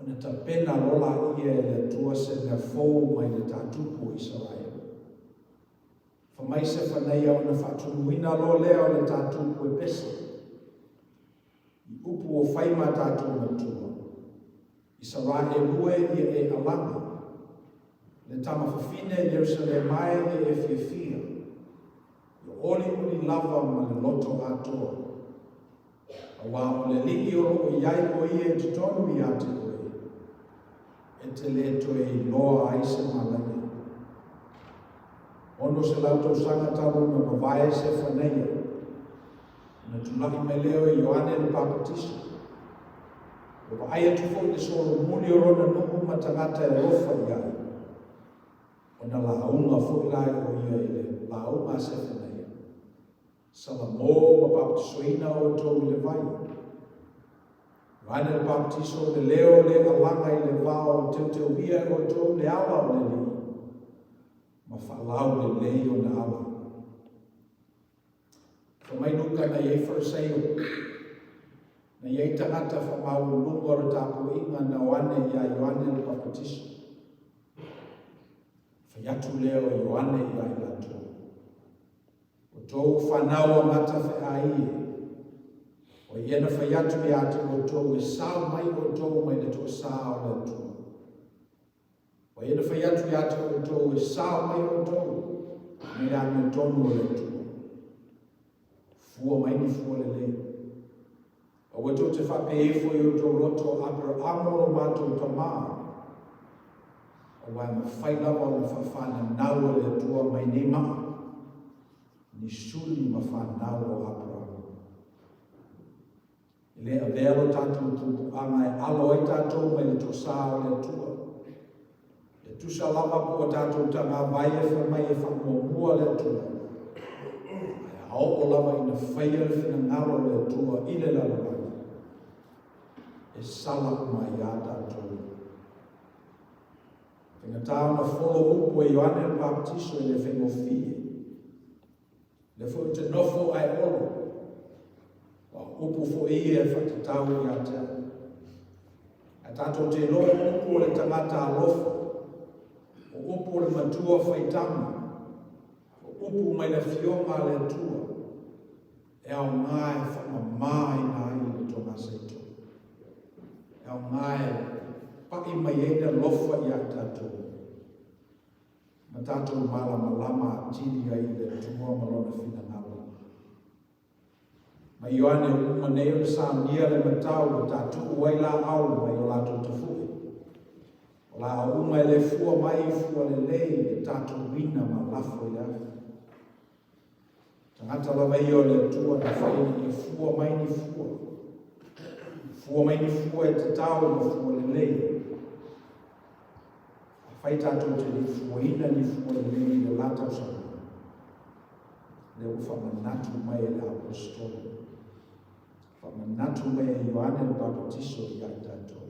ona tapena loa laia e le Atua se mea fou mai le tatupu o Isaraelu. Fa mai Sefanaia ona faatumuina loa lea o le tatupu e pese i upu ua fai ma tatou matua. Isaraelu e ia e alaga, le tama fafine Ierusalema e ia e fiafia, ia olioli lava ma le loto atoa. Aua o le Alii o lo o i ai o ia i totonu ia te oe, e te le toe iloa ai se malaia. 600 tausaga talu ona mavae Sefanaia, ona tulai mai lea o Ioane le Papatiso. Ua vaai atu foi le solomuli o lona nuu ma tagata e alofa i ai. Ona lauga foi la o ia i le lauga a Sefanaia. Salamo ma baptisoina outou i le vai. Ioane le Baptiso le leo le alaga i le vao teuteuia e outou le ala o le Alii ma faalaulelei ona ala. Fa mai Luka na i ai Fariseio, na i ai tagata faamaualuluga o le tapuaiga na o ane iā Ioane le Papatiso. Fai atu lea o Ioane iā i latou. O tou fanau a matafeai e, o ia na fai atu ia te outou e sao mai outou mai le toasā o le Atua. O ia na fai atu ia te outou e sao mai outou mai le amiotonu o le Atua. Fua mai ni fua lelei. Aua tou te faapea ifo i outou loto, Aperaamo lo matou tamā, aua e mafai lava ona faafananau e le Atua mai nei maa ni suli ma fanau o Aperaamo. E le avea lo tatou puapuaga e alo ai tatou mai le toasā o le Atua. E tusa lava po o tatou tagavai e fai mai e faamuamua le Atua, ae a oo lava ina faia le finagalo o le Atua i le lalolagi, e sala uma ai lava tatou. Faigata ona folo upu e Ioane le Papatiso e le faigofie. O lea foi ou te nofo ae olo, aua o upu foi ia e faatatau ia te au. Ae tatou te iloa o upu o le tagata alofa, o upu o le matua faitama, o upu mai le Afioga a le Atua, e aoga e faamama ai le togaseito. E aoga e paʻi mai ai le alofa ia i tatou. Ma tatou malamalama atili ai i le Atua ma Lona finagalo. Ma Ioane ua uma nei ona saunia le matau ua tatuu ai laau mai o latou tafue. O laau uma e le fua mai i fua lelei e tatuuina ma lafo i le afi. Tagata lava ia o le Atua na fai ina ia fua mai ni fua. Fua mai ni fua e tatau ma fua lelei. Afai tatou te le i fuaina ni fua lelei i le la tausaga, lea ua faamanatu mai e le Aposetolo, faamanatu mai e Ioane le Papatiso ia i tatou.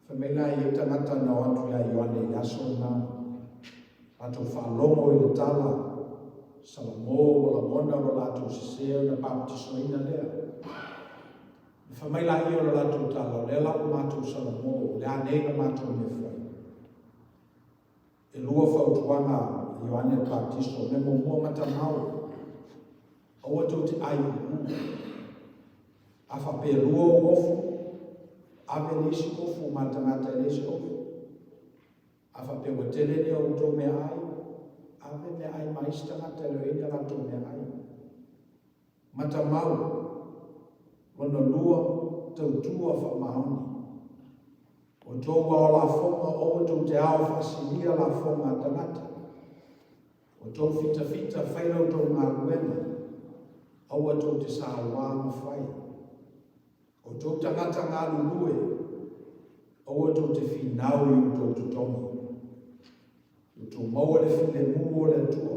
Fai mai la e i ai tagata na o atu ia Ioane i le aso lena, latou faalogo i le tala, Salamo ua lagona lo latou sese ona papatisoina lea. Ona fai mai laia o le latou tala, O lea la ua matou salamo, o le a nei la matou mea fai? E lua fautuaga a Ioane le Papatiso, mea muamua matamau, aua tou te aiuiu. A faapea e lua ou ofu, ave le isi ofu ma le tagata i le isi ofu. A faapea ua tele ni a outou meaai, ave meaai ma isi tagata e le o i ai ni a latou meaai. Matamau, lona lua, tautua faamaoni. O tou ao lafoga aua tou te ao faasilia lafoga a tagata. O tou fitafita fai la outou galuega, aua tou te sauā ma fai. O tou tagata galulue, aua tou te finau i outou totogi. Ia outou maua le filemu o le Atua.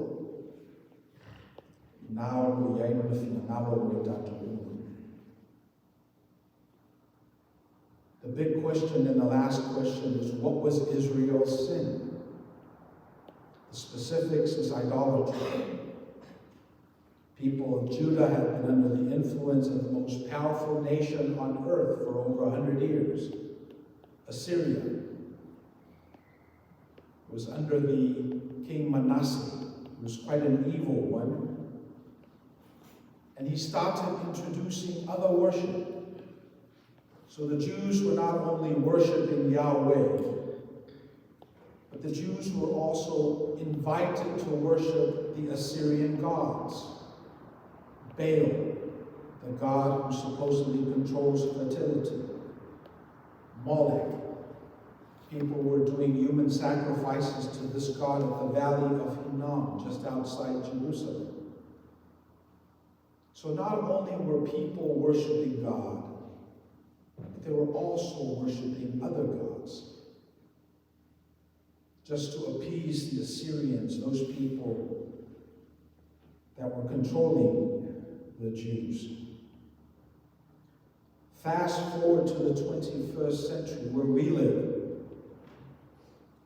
Lena o lo o i ai Lona finagalo mo i tatou uma. The big question and the last question is, what was Israel's sin? The specifics is idolatry. People of Judah had been under the influence of the most powerful nation on earth for over 100 years, Assyria. It was under the king Manasseh, who was quite an evil one. And he started introducing other worship. So the Jews were not only worshiping Yahweh, but the Jews were also invited to worship the Assyrian gods. Baal, the god who supposedly controls fertility. Molech. People were doing human sacrifices to this god at the valley of Hinnom, just outside Jerusalem. So not only were people worshiping God, but they were also worshiping other gods. Just to appease the Assyrians, those people that were controlling the Jews. Fast forward to the 21st century where we live.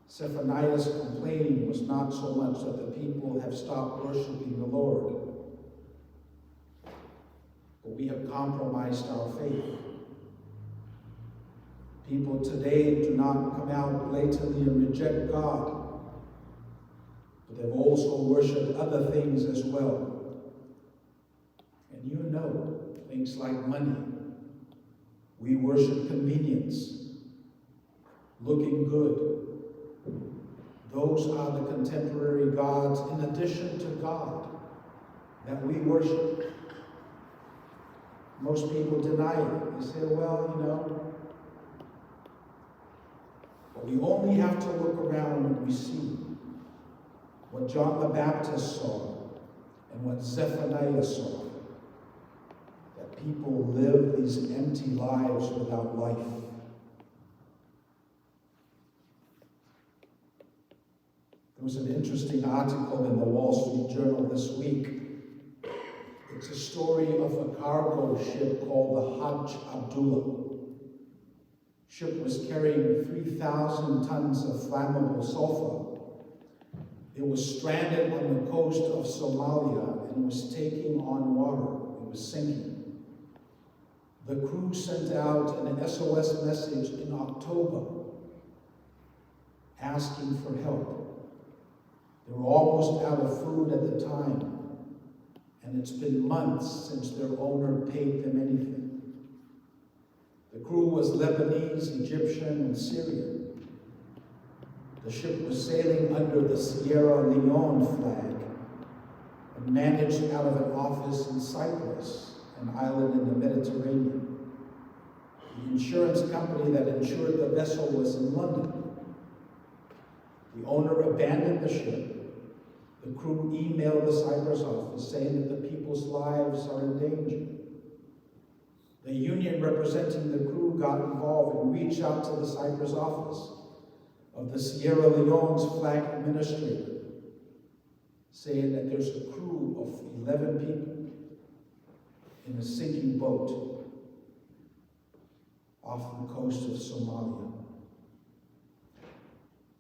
Zephaniah's complaining was not so much that the people have stopped worshiping the Lord, but we have compromised our faith. People today do not come out blatantly and reject God, but they've also worshipped other things as well. And you know, things like money. We worship convenience, looking good. Those are the contemporary gods in addition to God that we worship. Most people deny it. They say, well, you know. But we only have to look around and we see what John the Baptist saw and what Zephaniah saw. That people live these empty lives without life. There was an interesting article in the Wall Street Journal this week. It's a story of a cargo ship called the Haj Abdullah. Ship was carrying 3,000 tons of flammable sulfur. It was stranded on the coast of Somalia and was taking on water. It was sinking. The crew sent out an SOS message in October asking for help. They were almost out of food at the time, and it's been months since their owner paid them anything. The crew was Lebanese, Egyptian, and Syrian. The ship was sailing under the Sierra Leone flag and managed out of an office in Cyprus, an island in the Mediterranean. The insurance company that insured the vessel was in London. The owner abandoned the ship. The crew emailed the Cyprus office saying that the people's lives are in danger. The union representing the crew got involved and reached out to the Cyprus office of the Sierra Leone's flag administrator, saying that there's a crew of 11 people in a sinking boat off the coast of Somalia.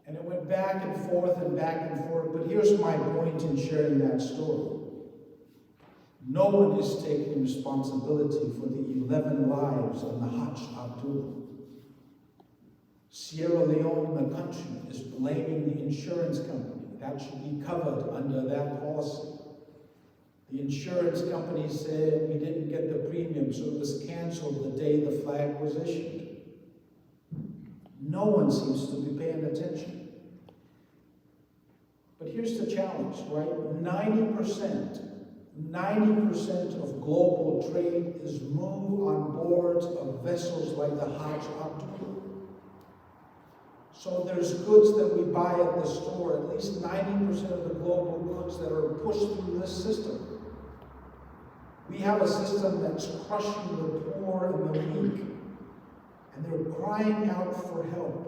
And it went back and forth and back and forth, but here's my point in sharing that story. No one is taking responsibility for the 11 lives on the Haj Abdullah. Sierra Leone, the country, is blaming the insurance company. That should be covered under that policy. The insurance company said we didn't get the premium, so it was canceled the day the flag was issued. No one seems to be paying attention. But here's the challenge, right? 90% of global trade is moved on boards of vessels like the Haj Abdullah. So there's goods that we buy at the store, at least 90% of the global goods that are pushed through this system. We have a system that's crushing the poor and the weak, and they're crying out for help.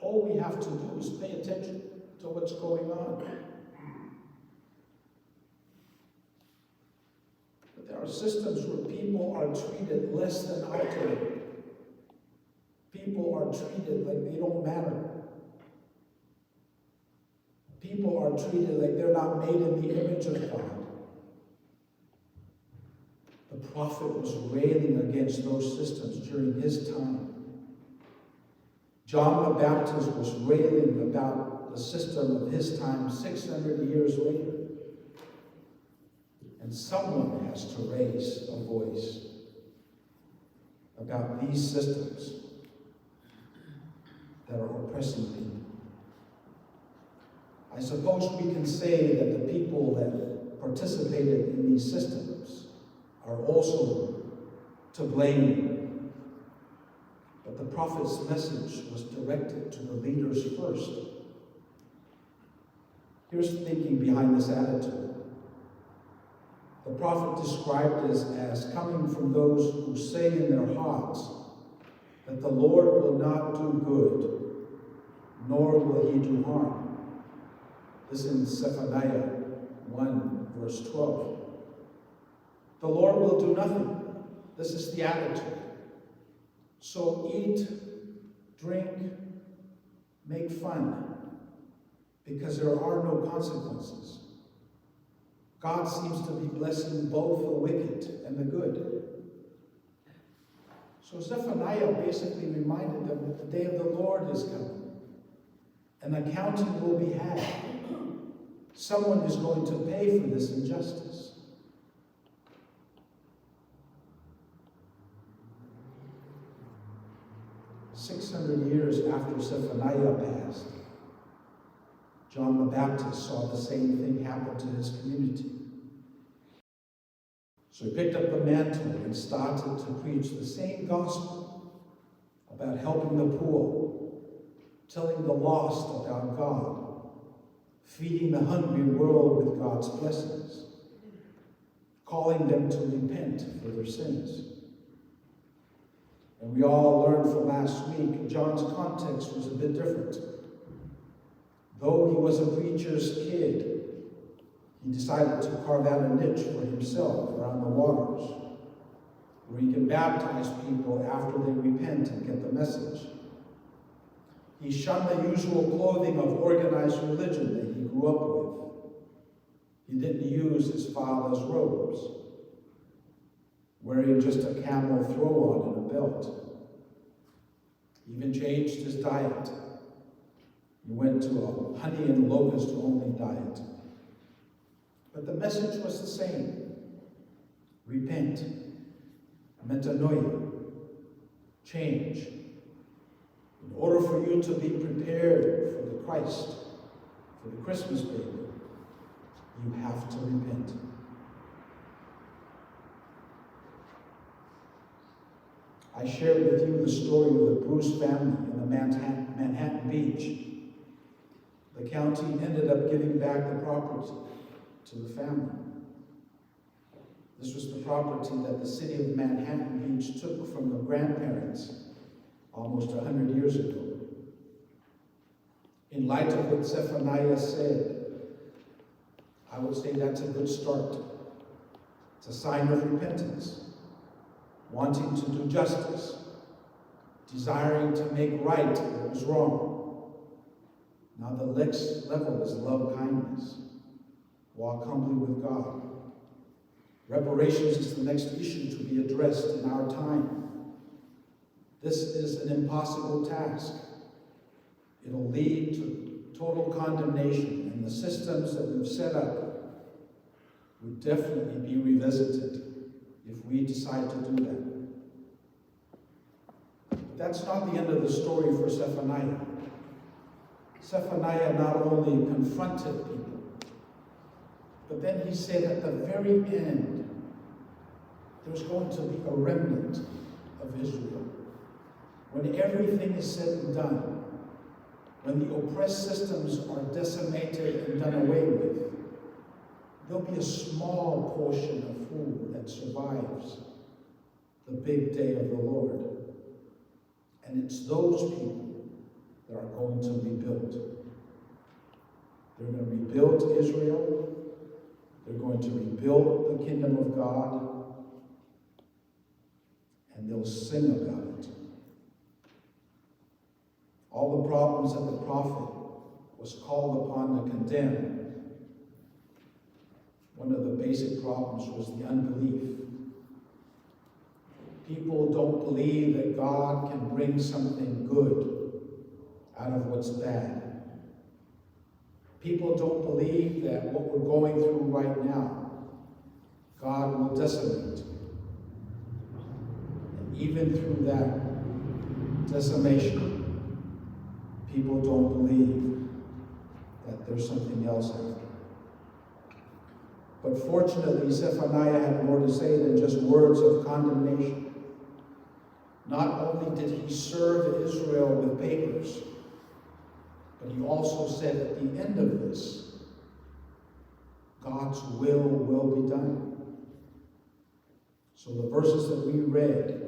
All we have to do is pay attention to what's going on. But there are systems where people are treated less than optimally. People are treated like they don't matter. People are treated like they're not made in the image of God. The prophet was railing against those systems during his time. John the Baptist was railing about the system of his time 600 years later. And someone has to raise a voice about these systems that are oppressing people. I suppose we can say that the people that participated in these systems are also to blame. But the prophet's message was directed to the leaders first. Here's the thinking behind this attitude. The prophet described this as coming from those who say in their hearts that the Lord will not do good, nor will he do harm. This in Zephaniah 1, verse 12. The Lord will do nothing. This is the attitude. So eat, drink, make fun, because there are no consequences. God seems to be blessing both the wicked and the good. So Zephaniah basically reminded them that the day of the Lord is coming. An accounting will be had. Someone is going to pay for this injustice. 600 years after Zephaniah passed, John the Baptist saw the same thing happen to his community. So he picked up the mantle and started to preach the same gospel about helping the poor, telling the lost about God, feeding the hungry world with God's blessings, calling them to repent for their sins. And we all learned from last week, John's context was a bit different. Though he was a preacher's kid, he decided to carve out a niche for himself around the waters, where he can baptize people after they repent and get the message. He shunned the usual clothing of organized religion that he grew up with. He didn't use his father's robes, wearing just a camel throw-on and a belt. He even changed his diet. He went to a honey and locust only diet. But the message was the same. Repent, metanoia, change. In order for you to be prepared for the Christ, for the Christmas baby, you have to repent. I shared with you the story of the Bruce family in the Manhattan Beach. The county ended up giving back the property to the family. This was the property that the city of Manhattan Beach took from the grandparents almost 100 years ago. In light of what Zephaniah said, I would say that's a good start. It's a sign of repentance, wanting to do justice, desiring to make right what was wrong. Now the next level is love kindness. Walk humbly with God. Reparations is the next issue to be addressed in our time. This is an impossible task. It'll lead to total condemnation, and the systems that we've set up would definitely be revisited if we decide to do that. But that's not the end of the story for Zephaniah. Zephaniah not only confronted people, but then he said at the very end, there's going to be a remnant of Israel. When everything is said and done, when the oppressed systems are decimated and done away with, there'll be a small portion of who that survives the big day of the Lord. And it's those people that are going to rebuild. They're going to rebuild Israel. They're going to rebuild the kingdom of God. And they'll sing about it. All the problems that the prophet was called upon to condemn, one of the basic problems was the unbelief. People don't believe that God can bring something good out of what's bad. People don't believe that what we're going through right now, God will decimate. And even through that decimation, people don't believe that there's something else after. But fortunately, Zephaniah had more to say than just words of condemnation. Not only did he serve Israel with papers, but he also said at the end of this, God's will will be done. So the verses that we read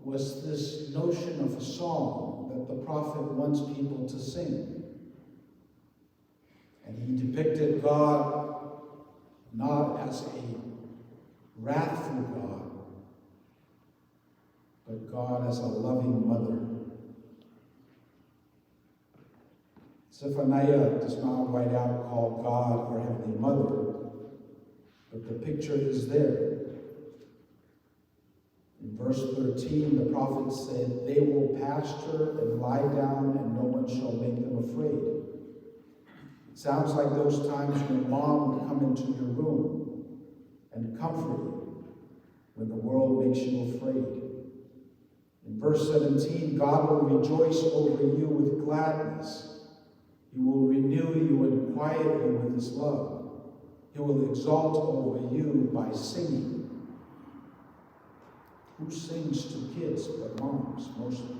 was this notion of a song that the prophet wants people to sing. And he depicted God not as a wrathful God, but God as a loving mother. Zephaniah does not right out call God our Heavenly Mother, but the picture is there. In verse 13, the prophet said, They will pasture and lie down, and no one shall make them afraid. It sounds like those times when mom would come into your room and comfort you when the world makes you afraid. In verse 17, God will rejoice over you with gladness. He will renew you and quiet you with his love. He will exalt over you by singing. Who sings to kids but moms, mostly?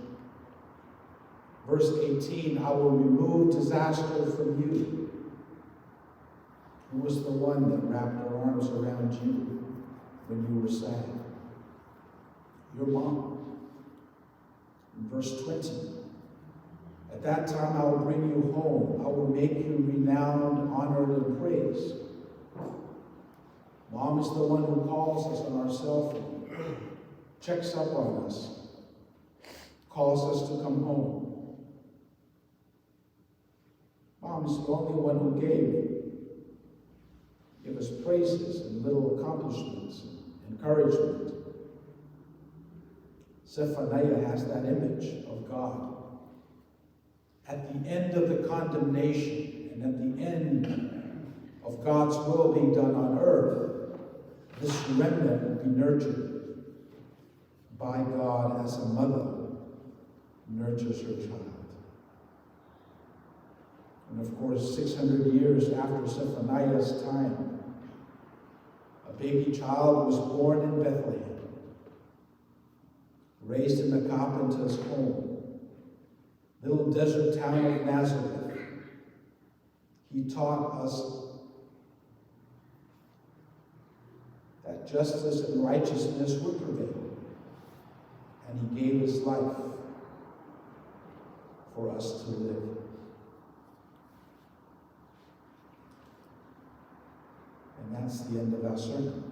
Verse 18, I will remove disaster from you. Who was the one that wrapped her arms around you when you were sad? Your mom. In verse 20, at that time I will bring you home. I will make you renowned, honored, and praised. Mom is the one who calls us on our cell phone, checks up on us, calls us to come home. Mom is the only one who gave us praises and little accomplishments and encouragement. Zephaniah has that image of God. At the end of the condemnation and at the end of God's will being done on earth, this remnant will be nurtured by God as a mother nurtures her child. And of course, 600 years after Zephaniah's time, a baby child was born in Bethlehem, raised in the carpenter's home, little desert town of Nazareth. He taught us that justice and righteousness would prevail, and he gave his life for us to live. And that's the end of our sermon.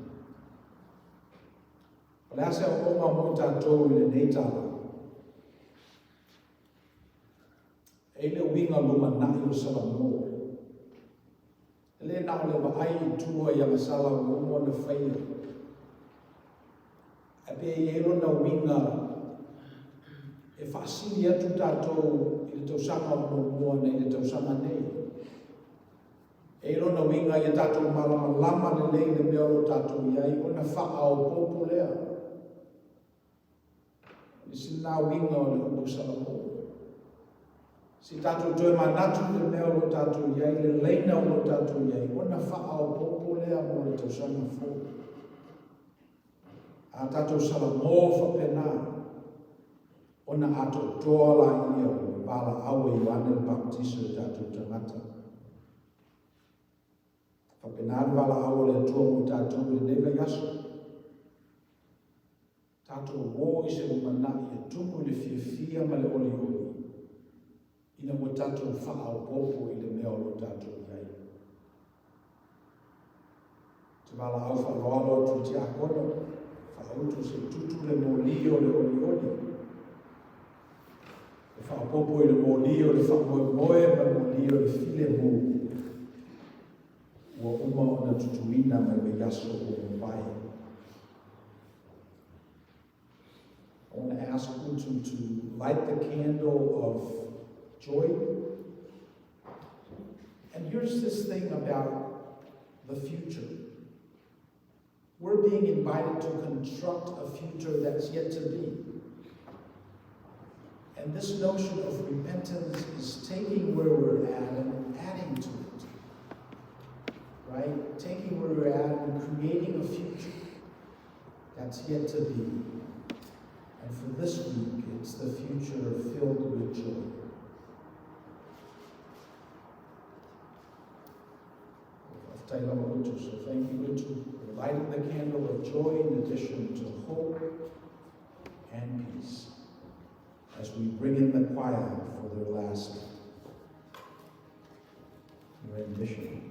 O le a se auauga mo i tatou i lenei tala? E i le uiga lumanai o Salamo. E le na o le vaai i tua i agasala ua uma ona faia. Ae pe i ai lona uiga e faasili atu tatou i le tausaga o muamua nei le tausaga nei. E i lona uiga ia tatou malamalama lelei i le mea o lo o tatou i ai ona faaopoopo lea. O le isi lena uiga o le upu Salamo. Se i tatou toe manatu i le mea o lo o tatou i ai, le laina o lo o tatou i ai, ona faaopoopo lea mo le tausaga fou. A tatou Salamo faapena, ona atoatoa laia o le valaau a Ioane le Bapetisa i tatou tagata. Faapena le valaau a le Atua mo i tatou i lenei vaiaso. Tatou o i se lumanai e tumu i le fiafia ma le olioli. Ina ua tatou faaopoopo i le mea o lo o tatou i ai. Ou te valaau faaaloalo atu i tiakono, faautu se i tutu le moli o le olioli. E faaopoopo i le moli o le faamoemoe ma le moli o le filemu ua uma ona tutuina mai vaiaso ua mavae. I want to ask Utu to light the candle of joy. And here's this thing about the future. We're being invited to construct a future that's yet to be. And this notion of repentance is taking where we're at and adding to it. Right? Taking where we're at and creating a future that's yet to be. And for this week, it's the future filled with joy. Faafetai lava Utu. So thank you, Utu, for lighting the candle of joy in addition to hope and peace as we bring in the choir for their last rendition.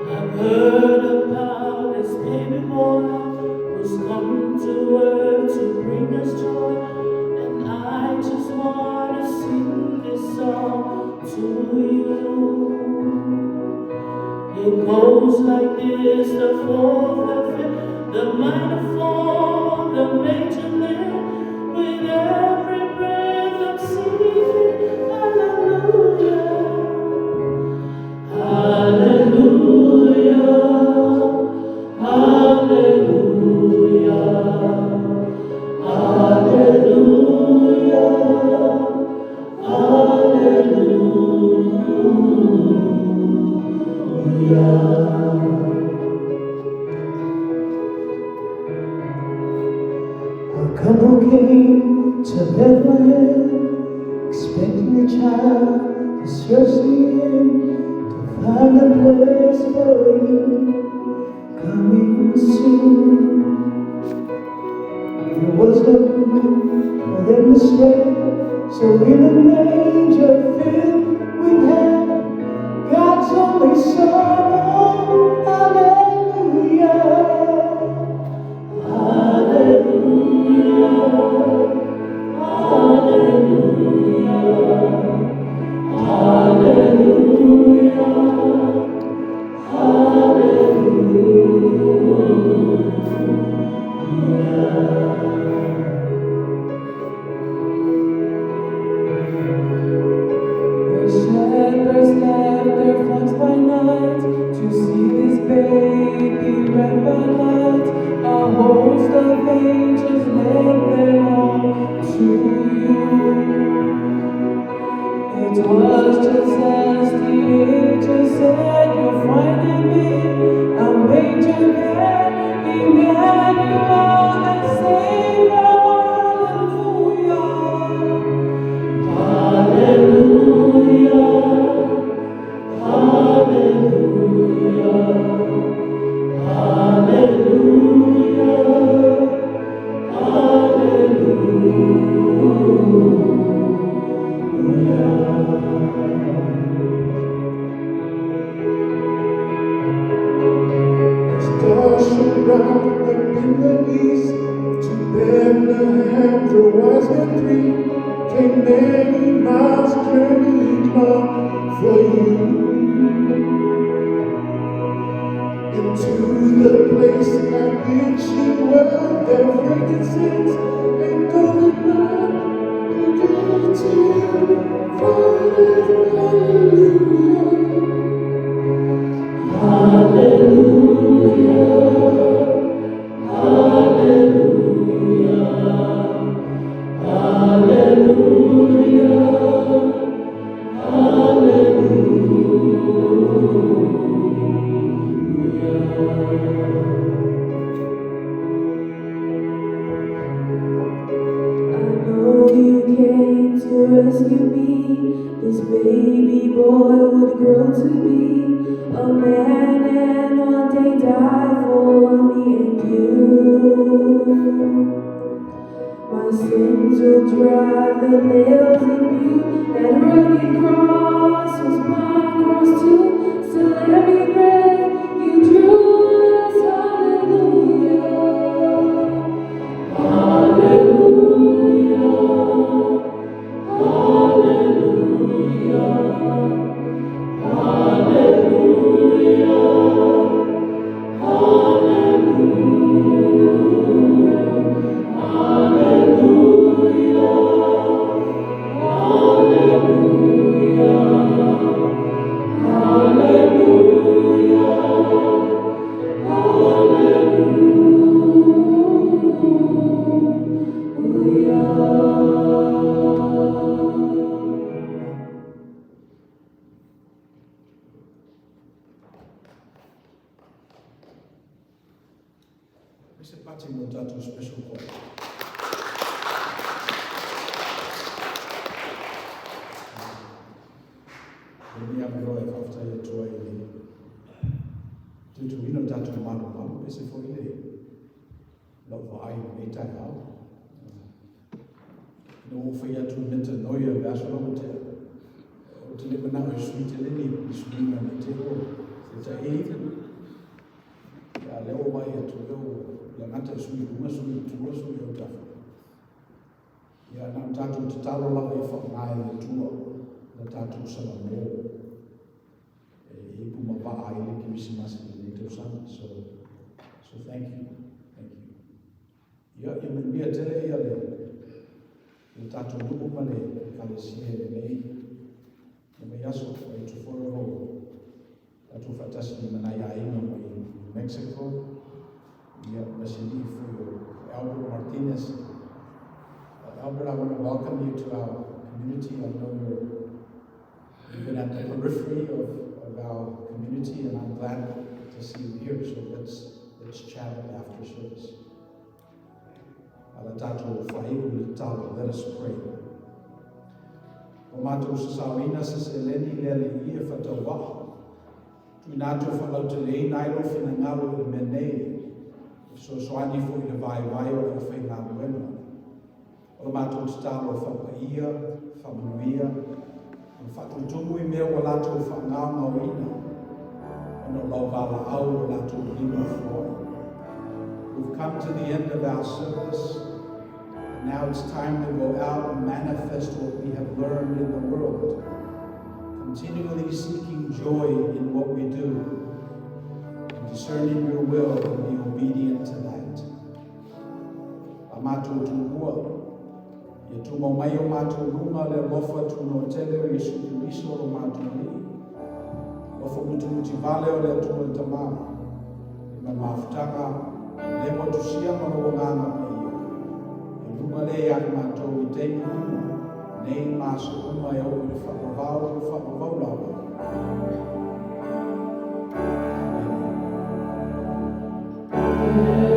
I've heard about this baby boy who's come to earth to bring us joy, and I just wanna sing this song to you. It goes like this: the fourth, the fifth, the minor fall, the major lift. With every breath I'm singing, hallelujah. Hallelujah, hallelujah, hallelujah, hallelujah. A couple came to Bethlehem, expecting a child to search the inn, to find a place for you, coming soon. There was no room for them to stay, so in a manger filled with hay, God's only Son, oh, hallelujah. Hallelujah, hallelujah, hallelujah, hallelujah. The shepherds left their flocks by night to see this baby wrapped by light. A host of angels led them all to you. It was just as the angel said, you'll find him in a manger there. Emmanuel, the Savior, hallelujah. Hallelujah, hallelujah, hallelujah, hallelujah. Stars shone bright up in the east. To Bethlehem, the wise men three came many miles, journeyed long for you. Into the place at which you were, their frankincense and golden myrrh, they gave to you. Cried, hallelujah. came to rescue me. This baby boy would grow to be a man and one day die for me and you. My sins will drive the nails in you. That rugged cross was my cross too. Still every breath you drew us, hallelujah. Hallelujah. Hallelujah. Hallelujah. Hallelujah. Hallelujah. Hallelujah. Hallelujah. Se pati mo tatou special choir. Lenei avanoa e faafetai atu ai i le tuutuuina o tatou malumalu, e ese foi le lau vaai i lenei taeao. Ina ua ou fai atu i metanoia i le aso la ua tea, ou te le manao e sui tele ni suiga nei te ua taei. Ia, lea ua vaai atu, lea ua le gata e sui i luga, sui i tua, sui i autafa. Ia, na o tatou tatalo lava ia faaaoga e le Atua le tatou salamo e ipu ma vaa ai le Kerisimasi i lenei tausaga. So thank you, thank you. Ia, ia manuia tele ia le tatou nuu ma le ekalesia i lenei vaiaso. Ua itu foi o loo tatou faatasi ma nai aiga mai Mexico, ia ma se alii foi o Albert Martinez. Albert, I want to welcome you to our community. I know you've been at the periphery of our community, and I'm glad to see you here. So let's chat after service. Ala tatou faaiu le tatalo. Let us pray. O matou sasaoina se seleni le Alii e faatauvaa. Tuuina atu e faalauteleina ai lou finagalo i le mea nei. E fesoasoani foi i le vaivai o le aufaigaluega. O le matou tatalo e faapaia, faamanuia, ma faatutumu i mea ua latou faagaogaoina, ona o lau valaau o latou lima foai. We've come to the end of our service, and now it's time to go out and manifest what we have learned in the world, continually seeking joy in what we do, and discerning your will and be obedient to that. A matou tuua, ia tumau mai o matou luga le alofa tunoa tele o Iesu Keriso lo matou Alii. Alofa mutimutivale o le Atua le Tamā, i ma mafutaga, le motusia ma lou Agaga Paia. E luga le ia i matou i taimi uma, nei ma aso uma e oo i le faavavau o faavavau lava. Amene.